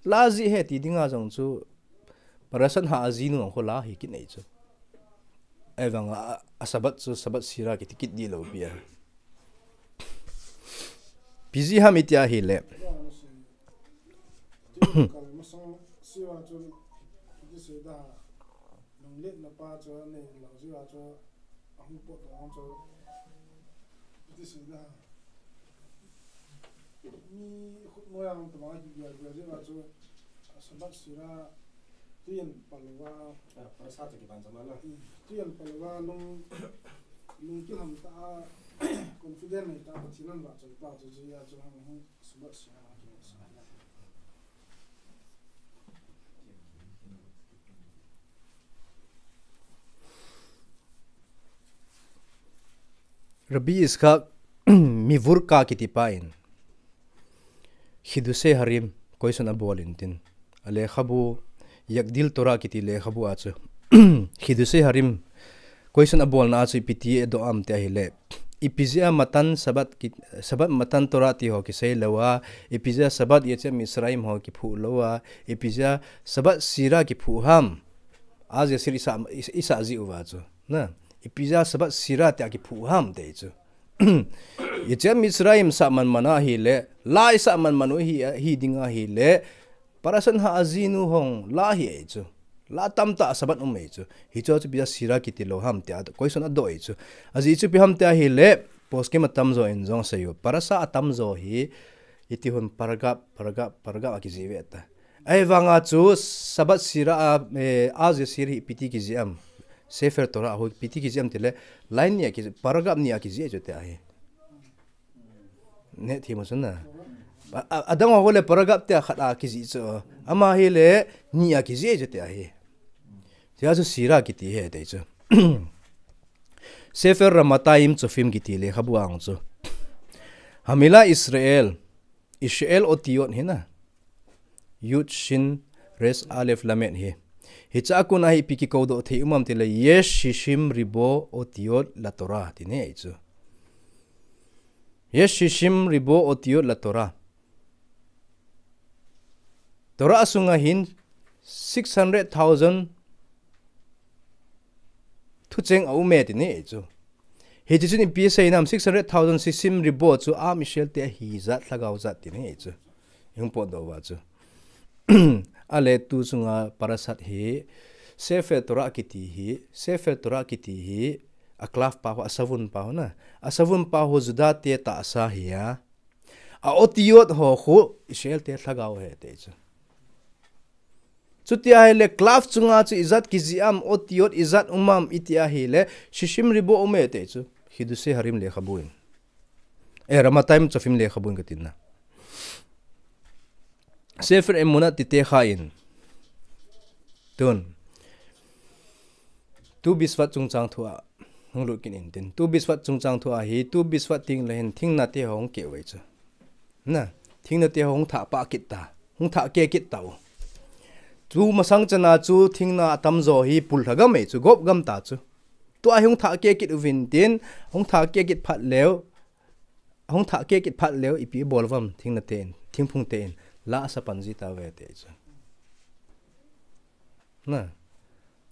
La jeh ahi ti ding a jong chu Parashat Ha'azinu a khu la hi kit nei chu. Ahivang a, a Sabbath chu Sabbath sira kiti kit di lou pi a. Ipi jeh ham iti a hi le. Nunglet na pa chu nei lou jeh a chu ahung potdoh ang chu iti sei da. Mi khut noi ang tama ki bia bia jeh a chu Sabbath sira tuiyen palou a. Ah, Parashat chu kiban jama na. Hmm, tuiyen palou a lung, lung kilham ta a, confident nei ta a Pathen in vahchoi pa chu jeh a chu hung hung Sabbath sira hung ki sa na. Rabbi Yitzchak Mivurka kiti pa in Chidushei Harim question abol in tin. A lekhabu Yagdil Torah kiti lekhabu a chu Chidushei Harim question abolna a chu ipi ti adoh am ti ahi le. Ipi jeh a Matan Sabbath ki, Sabbath Matan Torah ti ho kisei lou a, ipi jeh a Sabbath Yetziat Mitzrayim ho kiphuh lou a, ipi jeh a Sabbath sira kiphuh ham. Azeh sira isa, isa, isa jeh uva chu. Na, ipi jeh a Sabbath sira tia kiphuh ham ti chu. Yetziat Mitzrayim sah man man ahi le, la isah man man u hi, hi ding ahi le, Parashat Ha'azinu hong la hi ahi chu. La tamtah a Sabbath um ahi chu. Hichu chu ipi jeh a sira kiti lou ham tia question adoh ahi chu. Ajeh chu ipi ham tia hi le, poskim atamjo in jong asei u. Parasha atamjo hi, iti hon paragraph, paragraph, paragraph a kijih ve ta. Ahivang a chu Sabbath sira a, eh, azeh sira hi ipi ti kijih am. Sefer Torah a ho ipi ti kijih am ti le, line ni a kijih, paragraph ni a kijih chu ti ahi. Neh thim u chu na. A, a, adang ho le paragraph tia khat a kijih chu. Ama hi le ni a kijih chu ti ahi. Tia chu sira kiti ahi ti chu. Sefer Ramatayim Tsofim kiti lekhabu a chu. Hamila Israel, Israel otiyot hi na. Yud Shin Resh Aleph Lamed hi. Hicha a kon a hi ipi kikoudoh thei um am ti le Yesh Shishim Ribo Otiyot LaTorah ti ahi chu. Yesh Shishim Ribo Otiyot LaTorah. Torah sunga hin six hundred thousand thucheng a um e ti ahi chu. Hiti chun ipi asei nam six hundred thousand Shishim Ribo chu Am Israel te hi jat lhagao jat ti ahi chu. Hung potdoh uva chu. A le tu chunga Parashat hi Sefer Torah kiti hi, Sefer Torah kiti hi, a Klav pa ho, a Savun pa ho na. A Savun pa ho Juda te tahsa ahi a. A otiyot ho khu Israel te lhagao ahi ti chu. Chuti ahi le Klav chunga chu ijat kijih am, otiyot ijat um am iti ahi le, Shishim Ribo um e ti chu. Chidushei Harim lekhabu in. Eh, Ramatayim Tsofim lekhabu in kati na. Sefer Emunah Titecha in. Tun. Tu Bishvat chungchang thu a hung lut kit in tin. Tu Bishvat chungchang thu a hi, Tu Bishvat teng le hin thingna te ho hung keh uve chu. Na, thingna te ho hung thah pah kit ta. Hung thah keh kit ta u. Chu masang chan a chu thingna atamjo hi pul lha gam e chu, gop gam ta chu. Tua hi hung thah keh kit uvin tin, hung thah keh kit phat leu, hung thah keh kit phat leu, ipi bol uvam, thingna te in, thingphung te in, la asa pan ji ta uve ti chu. Na.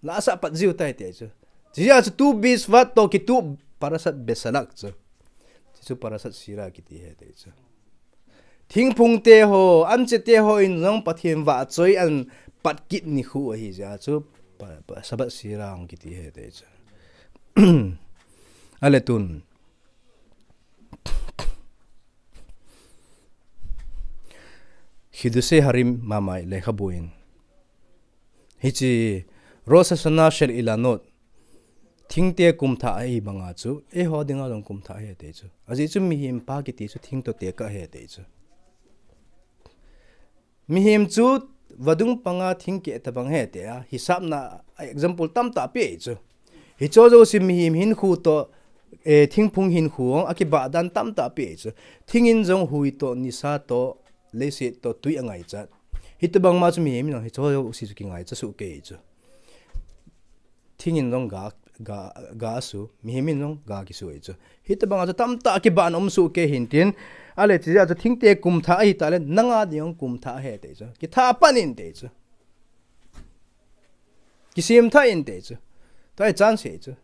La asa pat jiu tai ti chu. Chia chu Tu Bishvat toh kitu Parashat Besalach chu. Chu Parashat Sira kiti ahi ti chu. Thingphung te ho, anche te ho in jong Pathen vahchoi apat kit nikho ahi jeh a chu pa, pa, Sabbath Sira hung kiti ahi ti chu. A le tun. Chidushei Harim mama lekhabu in. Hiche Rosh Hashanah shel Ilanot. Thingte kumthah ahi banga chu, eiho dinga jong kumthah ahi ti chu. Ajeh chu mihem pa kiti chu thing toh tekah ahi ti chu. Mihem chu vadung panga thing keh tabang ahi tia, hisapna example tamtah ape chu. Hicho jouse mihem hinkho toh, eh, thingphung hinkho akibah dan tamtah ape chu. Thing in jong hui toh, nisa toh, leiset toh, tui angaichat. Hitabang ma chu mihem in jong hicho jouse chu kingaichat soh kei chu. Thing in jong ga, ga, ga asu, mihem in jong ga kisu ahi chu. Hitabang a chu tamtah kibahna um soh kei hintin, ale chujeh a chu thingte kumthah ahi tah le, nanga ding jong kumthah ahi ti chu. Kithah pan in ti chu. Kisemthah in ti chu. Tua hi chance ahi chu.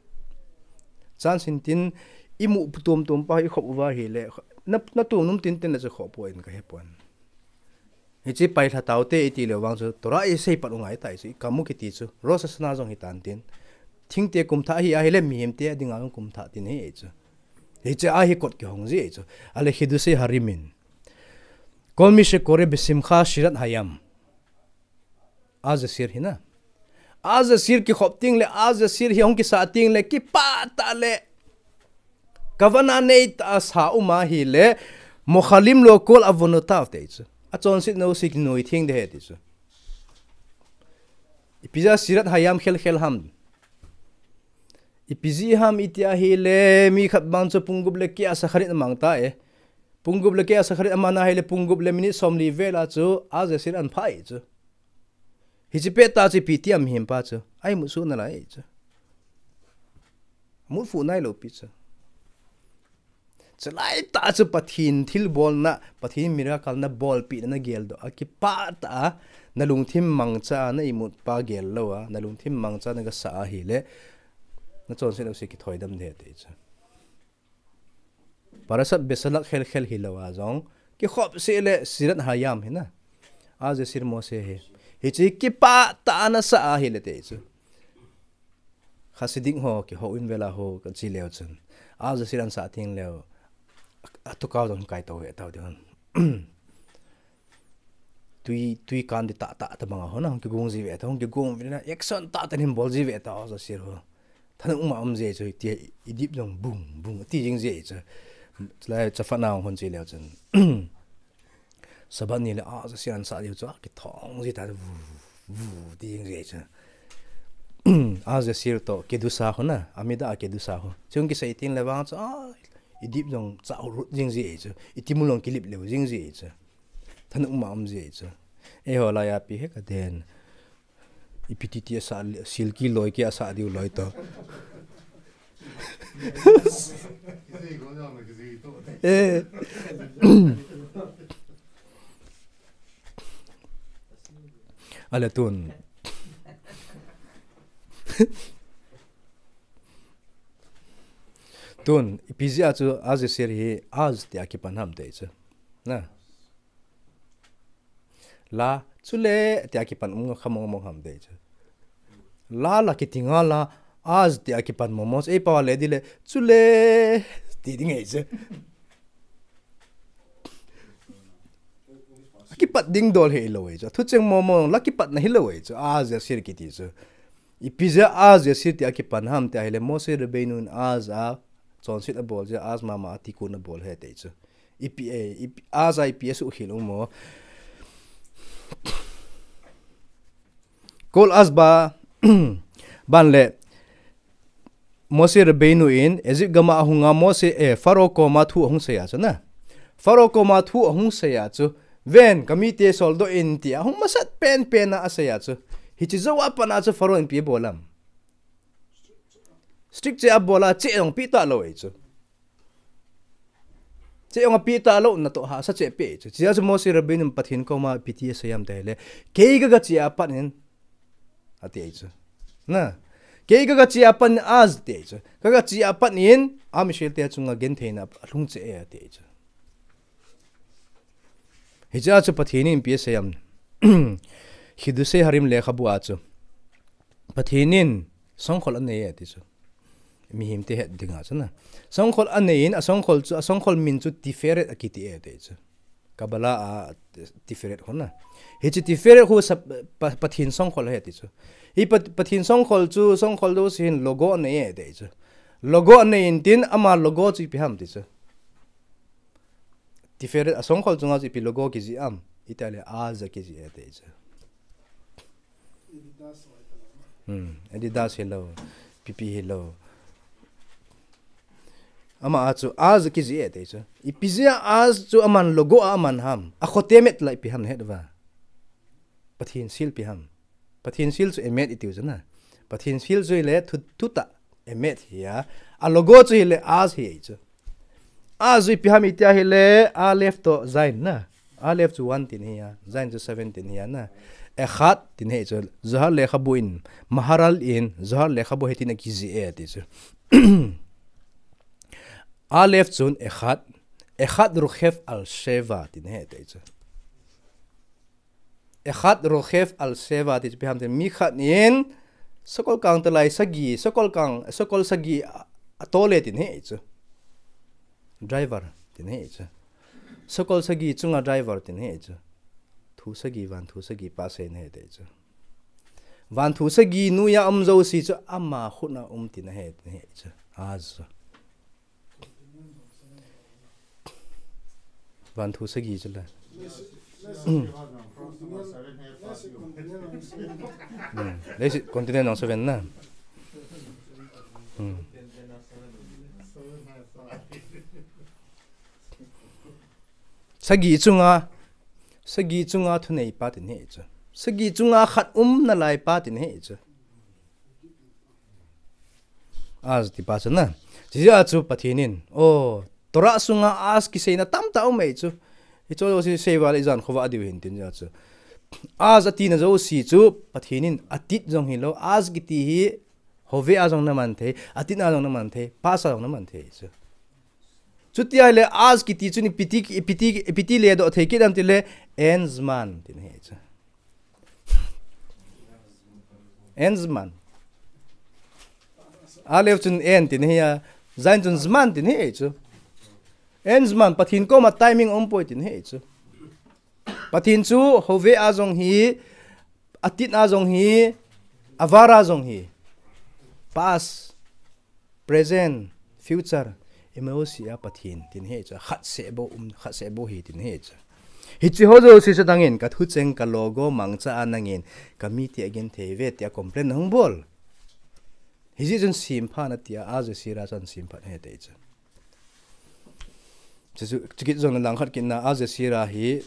Chance hintin, imu tuamtuam pa ikhop uva ahile, na, na tuam nom tintin na chu khop poi in kahe pon. Hiche pailha taute iti leu vang chu, Torah isei pat u ngai tai chu, ikam u kiti chu, Rosh Hashanah jong hitan tin. Thingte kumthah ahi ahile mihemte dinga jong kumthah tin ahi chu. Hiche a hi kot kihong ji chu. Ale Chidushei Harim in. Kol mi shekore besimcha shirat hayam. Azasir hi na. Azasir kikhop teng le, Azasir hi hung kisa teng le, kipah tah le. Kavana nei tah a sa um ahile, mochalim lo kol avonotav ti chu. Achonset nau jouse kinoi theng ding ahi ti chu. Ipi jeh a shirat hayam khel khel ham. Ipi jeh ham iti ahile, mi khat bang chu pung gup le keh a Shacharit amang tai. Pung gup le keh a Shacharit amang ahile, pung gup le minute somli vel a chu, Azasir ahin phah ahi chu. Hiche pettah chu ipi ti ham mihem pa chu. Aimut soh nalai chu. Mutfuh nailou pi chu. Chulai tah chu Pathen thilbolna, Pathen miracle na bolpehna na geldoh a, kipah tah a, na lungthim mangcha a, na imut pa gel lou a, na lungthim mangcha a na gasa ahile, na chonset jouse kithoidam ding ahi ti chu. Parashat Besalach khel khel hilou a jong, kikhop seh le shirat hayam hi na. Azasir Moshe hi. Hiche kipah tah a na sa ahile ti chu. Hasidim ho kihou in vela ho kachi leu chun. Azasir ahin sa teng leu. Atuka jong kaito ve tau ding. Tui, tui kan di tah tah tabang a ho na, hung kigong ji ve ta, hung kigong ve na, action tah tah in bol ji ve ta, Azasir ho. Thanop uma um ji chu, ti idip jong bung, bung, ti jing ji chu. Chulai chaphat na hung hon chi leu chun. Shabbat ni le Azasir ahin sa diu chu, kithong ji ta, vu, vu, ti jing ji chu. Azasir toh, kedusha ho na, amida kedusha ho. Chung kisei teng le vang chu, a, idip jong cha rut jing ji chu. Itimul jong kilip leu jing ji chu. Thanop uma um ji chu. Eiho laiya ipi he kaden. Ipi ti ti asa, silki loi ki asa diu loi to. Eh. Ale tun. Tun, ipi jeh a chu Azasir hi Az tia kipan ham ti chu. Na. La, chule, tia kipan um nga khamong mong ham ti chu. La, la kiti nga la, Az tia kipan mong mong, ei pa le di le, chule, ti ding ahi chu. Kipat ding dol hilou ahi chu. Thucheng mong mong, la kipatna hilou ahi chu. Azasir kiti chu. Ipi jeh a Azasir tia kipan ham ti ahile Moshe Rabbeinu in Az a, chonset abol jeh a, Az mama a tikkun abol ahi ti chu. Ipi e, ipi, Az a ipi asuhkhel u mo. Kol Az ba, ban le, Moshe Rabbeinu in, Egypt gam a ahung a Moshe, eh, Pharaoh koma thu ahung sei a chu na. Pharaoh koma thu ahung sei a chu, ven, kamite soldoh in tia, ahung masat pen pen a asei a chu. Hiche jou a pat a chu Pharaoh in ipi abol am. Strict cheh abol a, cheh jong peh talou ahi chu. Cheh jong apeh talou, natoh hahsa cheh apeh chu. Chujeh chu Moshe Rabbeinu in Pathen koma ipi ti asei am ti ahile, kei kaga che a pat in, ati ahi chu. Na, kei kaga che a pat in Az ti ahi chu. Kaga che a pat in, Am Israel te chunga gentheina alhung cheh e ati ahi chu. Hiche a chu Pathen in ipi asei am. Chidushei Harim lekhabu a chu. Pathen in songkhol anei e ati chu. Mihemte het dinga chu na. Songkhol anei in, asongkhol chu, asongkhol min chu Tiferet akiti e ati chu. Kabbalah a Tiferet khu na. Hiche Tiferet khu sa, pa, Pathen songkhol ahi ti chu. Hi pa, Pathen songkhol chu, songkhol jouse hin logo anei e ti chu. Logo anei intin ama logo chu ipi ham ti chu. Tiferet a songkhol chunga chu ipi logo kijih am. Itile az kijih e ti chu. Hmm, Adidas hilou, pipi hilou. Ama a chu az kijih e ti chu. Ipi jeh a az chu aman logo a aman ham. Akhote met la ipi ham het uva. Pathen seal ipi ham. Pathen seal chu emet itiu chu na. Pathen seal chu ile thu, thutah emet hi a. A logo chu ile az hi chu. Az chu ipi ham itia hile Aleph toh Zayin na. Aleph chu one tin hi a. Zayin chu seven tin hi a na. Echad tin hi chu. Zohar lekhabu in, Maharal in, Zohar lekhabu hitin akijih e ti chu. Aleph chun Echad, Echad Rochef al Sheva tin hi ti chu. Echad Rochef al Sheva ti chu ipi ham ti mi khat in sakol kang talai sagi, sakol kang, sakol sagi a, atole tin hi chu. Driver tin hi chu. Sakol sagi chunga driver tin hi chu. Thu sagi, van thu sagi pa sei na hi ti chu. Van thu sagi noiya um jouse chu ama khut a um tin ahi, tin hi chu. Az chu. Van thu sagi chu la. Hmm. Leiset continent nong seven na. Hmm. Sagi chunga, sagi chunga thunei pa tin hi chu. Sagi chunga khat um nalai pa tin hi chu. Az ti pa chu na. Chijeh a chu Pathen in, oh, Torah sunga az kiseina tamtah um e chu. Hichu jouse sei uva le ijan khovah diu hin tin jeh a chu. Az atina jouse chu Pathen in atid jong hilou, az kiti hi hove a jong naman thei, atid a jong naman thei, past a jong naman thei chu. Chuti ahile az kiti chun ipi ti, ipi ti, ipi ti ledoh thei kit am tile, אין זמן tin hi chu. אין זמן. Aleph chun אין tin hi a, Zayin chun זמן tin hi chu. אין זמן, Pathen koma timing umpoi tin hi chu. Pathen chu hove a jong hi, atid a jong hi, avar a jong hi. Past, present, future, imajouse a Pathen tin hi chu, khat seh bou um, khat seh bou hi tin hi chu. Hiche ho jouse chu nangin, ka thucheng, ka logo mangcha a nangin, ka mite agenthei uve tia complain nahung bol. Hijeh chun semphat na tia, Az Yasir a chun semphat ahi ti chu. Chu, chu, chukit jong na lang khat kit na, Az Yasir a hi,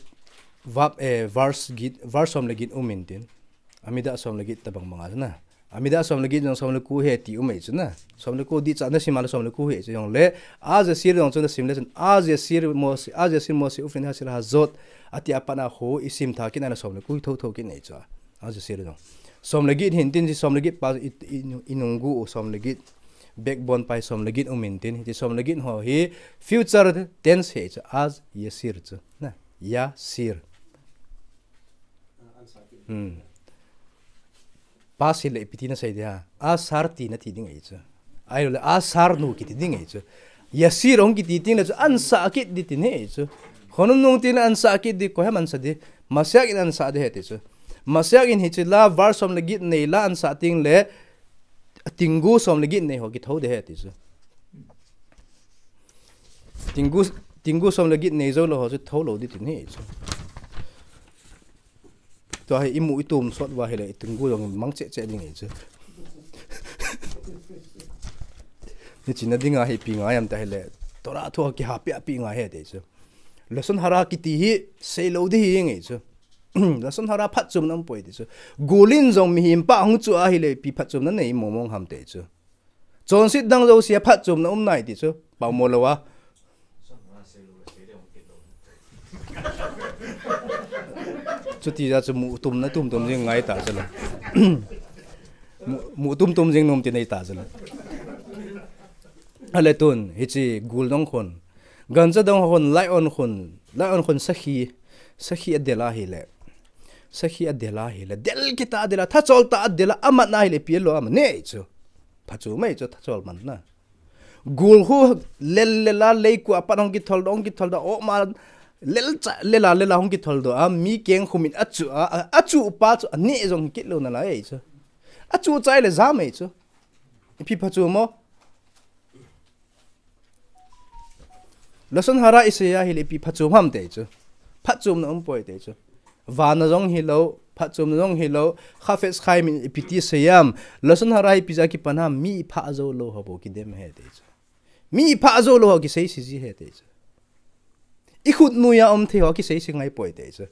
verb, eh, verse get, verse som le get um intin. Amidah som le get tabang bang a chu na. Amidah som le get jong som le ko hi ti um e chu na. Som le ko dih cha na sim a le som le ko hi chu jong le. Az Yasir jong chu na sim le chun. Az Yasir Moshe, Az Yasir Moshe Ufin Hasir Hazot. Ati a pat na khu i sim tha kit na som le ko hi tho tho kit nei chu. Az Yasir jong. Som le get hin tin si som le get pa i, i, i nunggu u som le get. Backbone pa hi som le get um intin. Ti som le get ho hi future tense hi chu. Az Yasir chu. Na. Yasir. Hmm. Past hi le ipi ti na sei dia. Asar ti na ti ding ahi chu. Ahilou le Asar nu kiti ding ahi chu. Yasir hung kiti ting le chu ansah kit di tin hi chu. Khonung nung tin ansah kit di, koi ham ansah di. Mashiach in ansah di ahi ti chu. Mashiach in hiche la verse som le get nei la ansah ting le tinggu som le get nei ho kithou di ahi ti chu. Tinggu, tinggu som le get nei jou lou ho chu thou lou di tin hi chu. Tua hi imu itum sot uva hile, tinggu jong mang cheh cheh ding ahi chu. Niching na dinga hi ipi ngai am ti ahile, Torah thu a kiha peh peh ngai ahi ti chu. Lashon hara kiti hi sei lou di hi ngai chu. Lashon hara phatchomna umpoi ti chu. Gul in jong mihem pa hung chu ahile, ipi phatchomna nei mong mong ham ti chu. Chonset dang jouse a phatchomna um nai ti chu, pao mo lou a. Chuti jeh a chu mu tum na tum tum jing ngai ta chu la. Mu, mu tum tum jing nom ti nei ta chu la. Ale tun, hiche gul dong khun. Gancha dong khun, lion khun, lion khun sakhi, sakhi adel ahile. Sakhi adel ahile. Del kit a adel a, thachol tah a adel a, amat na ahile, ipi lou amat nei chu. Phatchom mai chu, thachol man na. Gul khu lel lel a leikua pat hung kithol, hung kithol da, oma Lel cha, lela, lela hung kithol doh a, mi keng khum in achu a, a, achu pa chu, aneh jong kit lou nalai ei chu. Achu chai le jam ei chu. Ipi phachu mo. Lashon hara isei a hile ipi phatchom ham tei chu. Phatchomna umpoi tei chu. Vana jong hilou, phatchomna jong hilou, Chafetz Chaim in ipi ti sei am. Lashon hara hi ipi jeh a kipan ham, mi iphah jou lou ho bou kidem ahi tei chu. Mi iphah jou lou ho kisei se ji ahi tei chu. Ikhut noiya um thei ho kisei se ngai poi tei chu.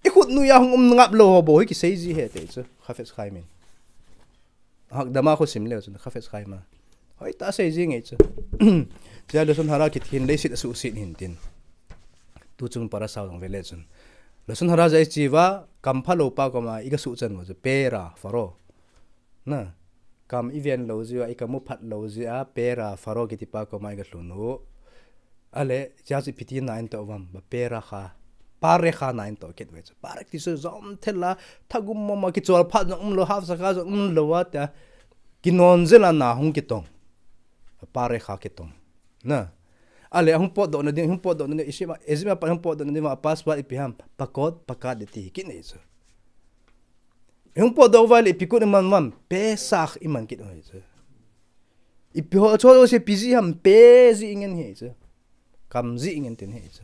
Ikhut noiya hung um ngap lou ho bou hi kisei ji ahi tei chu. Chafetz Chaim in. Hakdama khu sim leu chun, Chafetz Chaim a. Hoitah sei jing ei chu. Chea lashon hara kiti hin leiset asuhset hin tin. Tuchung parasha jong ve le chun. Lashon hara jeh a ichi uva, kam phalou pa koma iga suhchan uva chu, pe ra pharo. Na, kam iven lou jeh uva, ikam u phat lou jeh a, pe ra pharo kiti pa koma iga lhun u. Ale, chea chu ipi ti na in toh uvam, ba pe ra kha, pa re kha na in toh kit uve chu. Pa re ti chu jom thei la, thagum mama kichol phat jong umlou, hapsa kha jong umlou a tia, kinon jel a na hung kitong. Pa re kha kitong. Na. Ale, ahung potdoh na ding, hung potdoh na ding, Egypt a, Egypt a pat hung potdoh na ding, a password ipi ham, pakot, pakat de ti hi kit nei chu. Hung potdoh uva le, ipi kut iman uvam, Pesach iman kit u hi chu. Ipi ho cho se pi ji ham pe ji ingen hi chu. Kam ji ingen tin hi chu.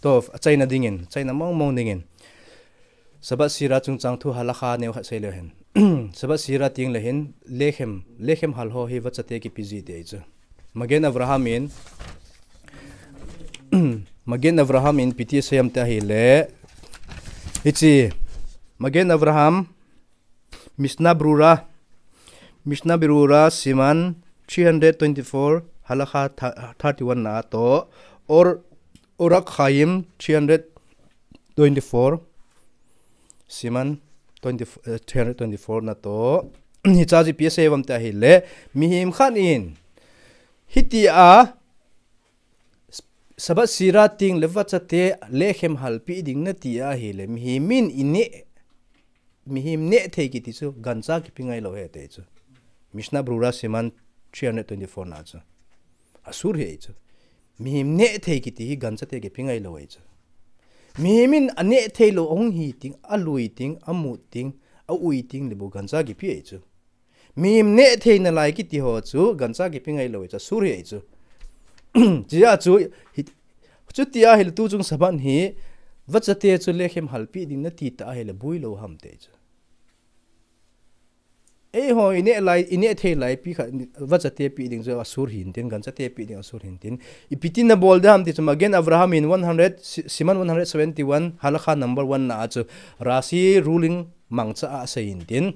To, achaina dingin, chaina mong mong dingin. Shabbat Sira chungchang thu halakha neo khat sei leu hen. Shabbat Sira ting le hin, lechem, lechem hal ho hi vachate kipe ji tei chu. Magen Avraham in, Magen Avraham in ipi ti asei am tia hile. Hichi, Magen Avraham, Mishnah Berurah, Mishnah Berurah, Siman three hundred twenty-four, Halakha thirty-one na to, or Orach Chaim three hundred twenty-four, Siman twenty, uh, three hundred twenty-four na to. Hicha ji ipi asei uvam tia hile, mihem khat in, hitia, Shabbat Sira ting le vachate lechem halpi ding nati ahile, mihem in ine, mihem neh thei kiti chu, gancha kipe ngai lou ahi tei chu. Mishnah Berurah Siman three hundred twenty-four na chu. Asur ahi chu. Mihem neh thei kiti hi ganchate kipe ngai lou ahi chu. Mihem in aneh thei lou ahung hi ting, alui ting, amut ting, aui ting le bou gancha kipe ahi chu. Mihem neh thei nalai kiti ho chu, gancha kipe ngai lou ahi chu, asur ahi chu. Chea chu, hi, chutia hile tuchung Shabbat hi, vachate chu lechem halpi ding nati ta ahile bui lou ham tei chu. Eiho, ineh lai, ineh thei lai pi kha, vachate pe ding chu asur hin tin, ganchate pe ding asur hin tin. Ipi ti nabol ding ham ti chu, Magen Avraham in one hundred, Si-, Siman one hundred seventy-one, Halakha number one na a chu, Rashi ruling mangcha a asei hin tin.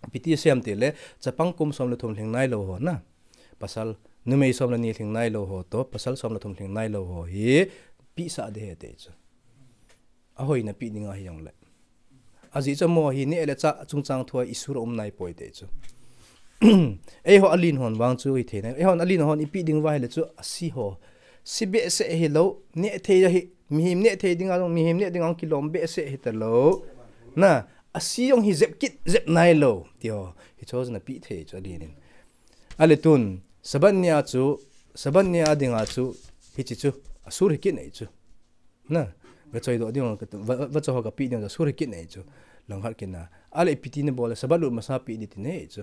Ipi ti asei am tile, chapang kum som le thum lhing nai lou ho na. Pasal, numei som le ni lhing nai lou ho to, pasal som le thum lhing nai lou ho hi, pehsah ding ahi tei chu. Ahoina pe ding ahi jongle. Ajeh chu amaho hi neh le chah chungchang thua isur aum nai poi tei chu. Eiho alen hon vang chu hithei nai. Eihon alen hon ipe ding uva hile chu asi ho. Si behseh hilou, neh thei ahi, mihem neh thei dinga jong, mihem neh dinga jong kilom behseh hita lou. Na, asi jong hi jep kit, jep nai lou. Ti ho, hicho jong ape thei chu alen in. Ale tun, Shabbat ni a chu, Shabbat ni a dinga chu, hichi chu, asur hi kit nei chu. Na, vachoi doh ding, va, va, vacho ho kape ding, asur hi kit nei chu. Langkhat kit na. Ale ipi ti nabol le, Shabbat lut masa pe ding ti nei chu.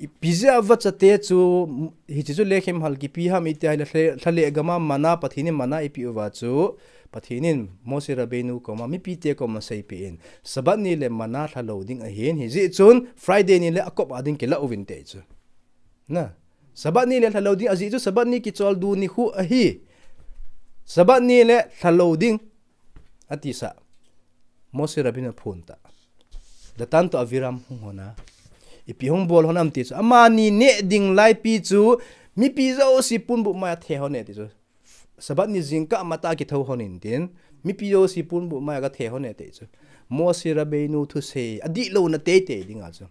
Ipi jeh a vachate chu, hichi chu lechem hal kipe ham iti ahile, lha, lha le gam a manna, Pathen in manna eipeh uva chu, Pathen in Moshe Rabbeinu koma, mipite koma seipeh in, Shabbat ni le manna lha lou ding ahin, hijeh chun, Friday ni le akop a ding kila uvin tei chu. Na, Shabbat ni le lha lou ding, ajeh chu Shabbat ni kichol du nikho ahi. Shabbat ni le lha lou ding. Atisah. Moshe Rabbeinu aphon ta. Datan to Aviram hung hon a. Ipi hung bol hon am ti chu. Amani neh ding laipi chu. Mipi jouse ponbuh mai a the hon e ti chu. Shabbat ni jingkah matah a kitho hon in tin. Mipi jouse ponbuh mai a gathe hon e ti chu. Moshe Rabbeinu thusei. Adih louna teitei dinga chu.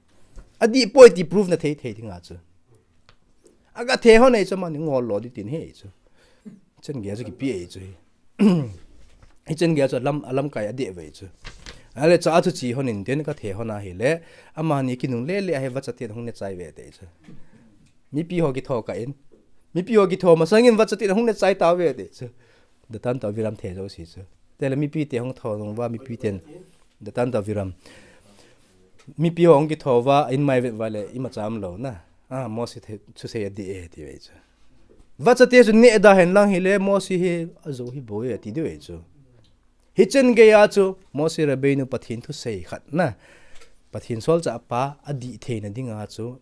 Adih poi ti proof na theithei dinga chu. Agathe hon e chu amani ngol lo ding tin he chu. Chen gei chu kipe e chu hi. Hichan gei chu alam, alamkai adeh ve chu. Ale cha chu chi hon in tin kathe hon ahile. Amani kinungle le ahi vachaten hung ne chai ve tei chu. Mipi ho kitho kah in. Mipi ho kitho masangin vachate in ahung ne chai tauve ati chu. Datan to Aviram the jouse chu. Tele mipi te hung tho jong uva, mipi ten Datan to Aviram. Mipi ho hung kitho uva, in mai vet uva le, imacha umlou na. Ah, Mose the, thusei adih e, ati ve chu. Vachate chu neh da hen lang hile, Mose hi ajou hi bou e, ati diu ve chu. Hichen geiya chu, Moshe Rabbeinu Pathen thusei khat na. Pathen solchah pa adih theina dinga chu,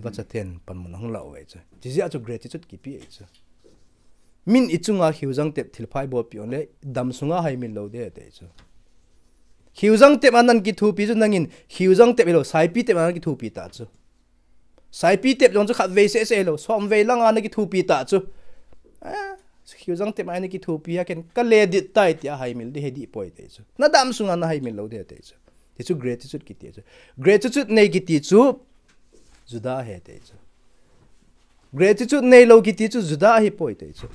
vachaten panmun ahung la uve chu. Chijeh a chu gratitude kipe e chu. Min ichunga khiujang tep thilpha ibolpeh jongle, damsunga haimil lou ding ati chu. Khiujang tep a nan kithopi chu nangin, khiujang tep hilou, saipi tep a nan kithopi ta chu. Saipi tep jong chu khatvei seh seh hilou, somvei langa na kithopi ta chu. Ah, khiujang tep a na kithopi a ken ka le dit tai tia haimil ding hiding poi ati chu. Na damsunga na haimil lou ding ati chu. Ti chu gratitude kiti chu. Gratitude nei kiti chu Judah ahi ati chu. Gratitude neilou kiti chu Judah ahipoi ati chu.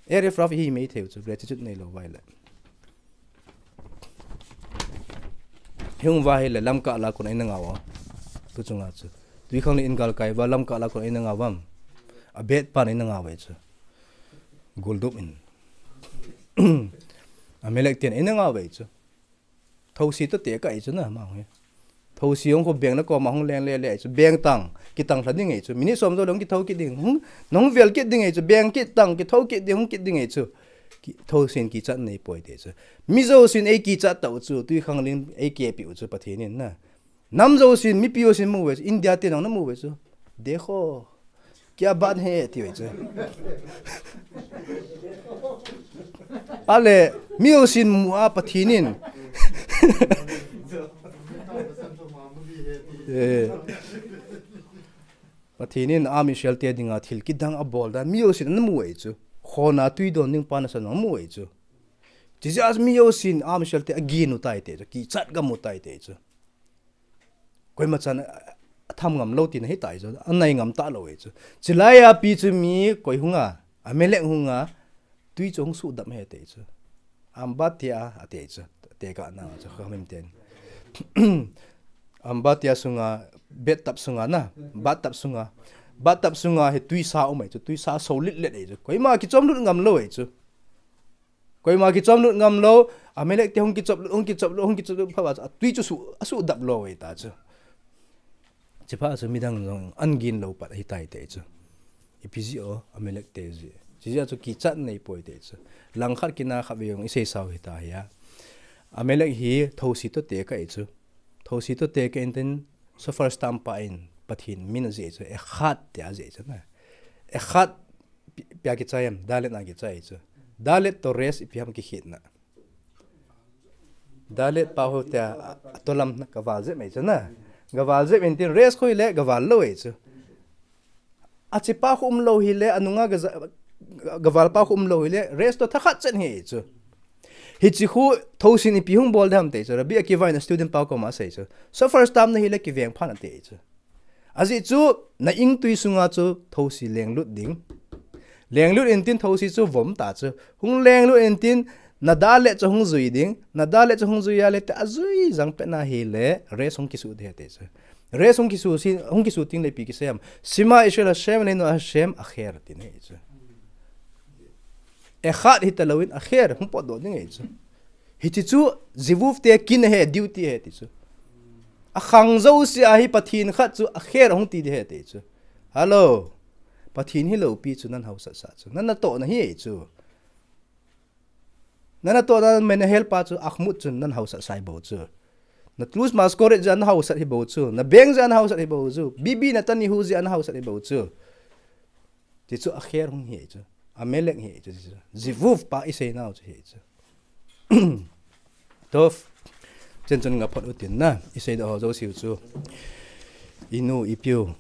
Arei, Rav hi mei thei chu, gratitude neilou uva ahile. Hung uva ahile Lamka lah a kon eina ngah uva. Tu chunga chu. Twikhanglen in galkai uva Lamka lah a kon eina ngah uvam. Abet pan eina ngah uve chu. Goldup in. Amalek ten eina ngah uve chu. Thousi toh tekah ahi chu na, ama hi. Thousi hung khu beng na koma hung leng le le ahi chu. Beng tang, kitang lha ding ahi chu. Minute som jou le hung kitho kit ding, hung, nahung vel kit ding ahi chu. Beng kit tang, kitho kit ding, hung kit ding ahi chu. Ki, thousin kichat neipoi ati chu. Mi jousen eikichat tau chu, twikhanglen eikehpeh u chu Pathen in na. Nam jousen, mipi jousen mu uve chu, India te nang na mu uve chu. Dekho. Kya baat hai, ati uve chu. Ale, mi jousen mu a Pathen in. Eh. Pathen in Am Israel te dinga thil kidang abol dan, mi jousen ana mu uve chu. Khona twi don ding pa nasan amu uve chu. Chijeh a mi jousen Am Israel te agin u tai ati chu, kichat gam u tai ati chu. Koima chan a, atham ngam lou tina ahitai chu, anai ngam talou ahi chu. Chulai a pi chu mi koi hunga, Amalek hunga, twi chu hung sudam ahi ati chu. Ambatia ati chu, tekah na chu, khamim ten. Ambatia sunga, bathtub sunga na, bathtub sunga. Bathtub sunga hi twisa um ahi chu, twisa solit let ahi chu. Koima kichom lut ngam lou ahi chu. Koima kichom lut ngam lou, Amalek te hung kichop lut, hung kichop lut, hung kichop lut, pha ba chu, atwi chu su, asudap lou ahi ta chu. Chipha chu midang jong an gin lou pat ahitai ati chu. Ipi jeh o, Amalek te jeh. Chijeh chu kichat neipoi ati chu. Langkhat kina khatvei jong isei sau hita hi a. Amalek hi thousi toh tekah ahi chu. Thousi toh tekah in tin, shofar stamp pa in, Pathen min ajih chu, Echad tia ajih chu na. Echad Pi-, ipi a kichai em, Dalet na kichai chu. Dalet toh Resh ipi ham kikhetna. Dalet pa ho tia, a, atolam na kaval jep mai chu na. Kaval jep in tin Resh khu hile kaval lou ahi chu. Ache pa khu umlou hile, anunga kaja-, kaval pa khu umlou hile, Resh toh thakhat chen ahi chu. Hiche khu thousin ipi hung bol ding ham ati chu. Rabbi Akiva in a student pa koma asei chu. Shofar stamp na hile kiveng phan ati chu. Ajeh chu, na ingtui sunga chu thousi lenglut ding. Lenglut in tin thousi chu vom ta chu. Hung lenglut in tin na dalet chu hung jui ding. Na dalet chu hung jui a le te ajui jang pet na hile, Resh hung kisu ding ati chu. Resh hung kisu si, hung kisu ting le ipi kisei em. Shema Israel Hashem Eloheinu Hashem Echad ati ahi chu. Echad hita lou in Echad hung potdoh ding ahi chu. Hiche chu, Zivuv te kin ahi, duty ahi ti chu. Akhang jouse a hi Pathen khat chu, Echad hung ti ding ahi ti chu. Hello. Pathen hilou pi chu nan haosat sah chu. Nan natohna hi ahi chu. Nan natohna Menahel pa chu, Achmud chun nan haosat sah ahi bou chu. Na Tlush Maskoret jeh a na haosat ahi bou chu. Na bank jeh a na haosat ahi bou chu. Bibi Netanyahu jeh a na haosat ahi bou chu. Ti chu Echad hung hi chu. Amalek hi chu, chu. Zivuv pa isei nau chu hi chu. Tov. Chen chun nga phot utin na. Isei doh ho jouse u chu. Inu, ipiu.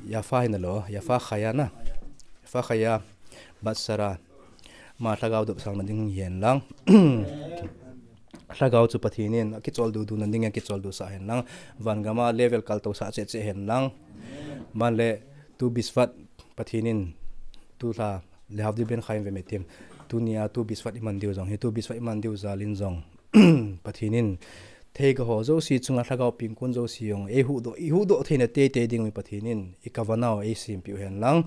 Yafa hina lo. Yafa chaya na. Yafa chaya. Bat shara. Ama lhagao dopsang na ding hihen lang. Lhagao chu Pathen in, akichol dudu na ding, akichol dusah hen lang. Van gam a level kaltou sah cheh cheh hen lang. Aban le, tu Bishvat Pathen in, tu lha, Lehavdil ben Chaim vemetim. Tunia, tu Bishvat iman diu jong hi, tu Bishvat iman diu jal in jong. Pathen in, Theiga ho jouse chunga lhagao pingkun jouse jong eihuhdoh, ihuhdoh theina teitei ding uvin Pathen in i kavanau eisempeh u hen lang.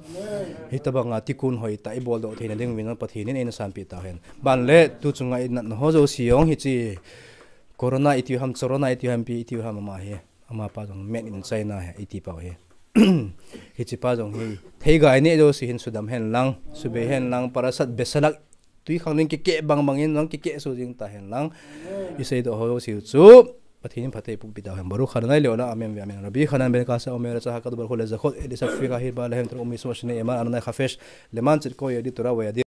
Hitabanga tikkun hoitah ibol doh theina ding uvin Pathen in eina sanpeh tau hen. Banle tu chunga inatna ho jouse jong hiche corona itiu ham, corona itiu ham, ipi itiu ham ama hi. Amapa jong made in China hi iti pau hi. Hichepa jong hi theiga ineh jouse hin sudam hen lang, subei hen lang, parasat besalak tui khang ding kikeh bangbang in jong kikeh su jing ta hen lang. Isei doh ho jouse chu Pathen in phatthei eiboh peh tau hen. Baruch Adonai le'olam amen ve'amen. Rabbi Hanan ben Kasa omer, Ratsah HaKadosh Baruch Hu lezakhot et Esav Shvika Hirba Lahem Torah Umitzvot Shinei Emar Adonai Chafetz Leman Tzidko Yehudit Torah Ve'adin.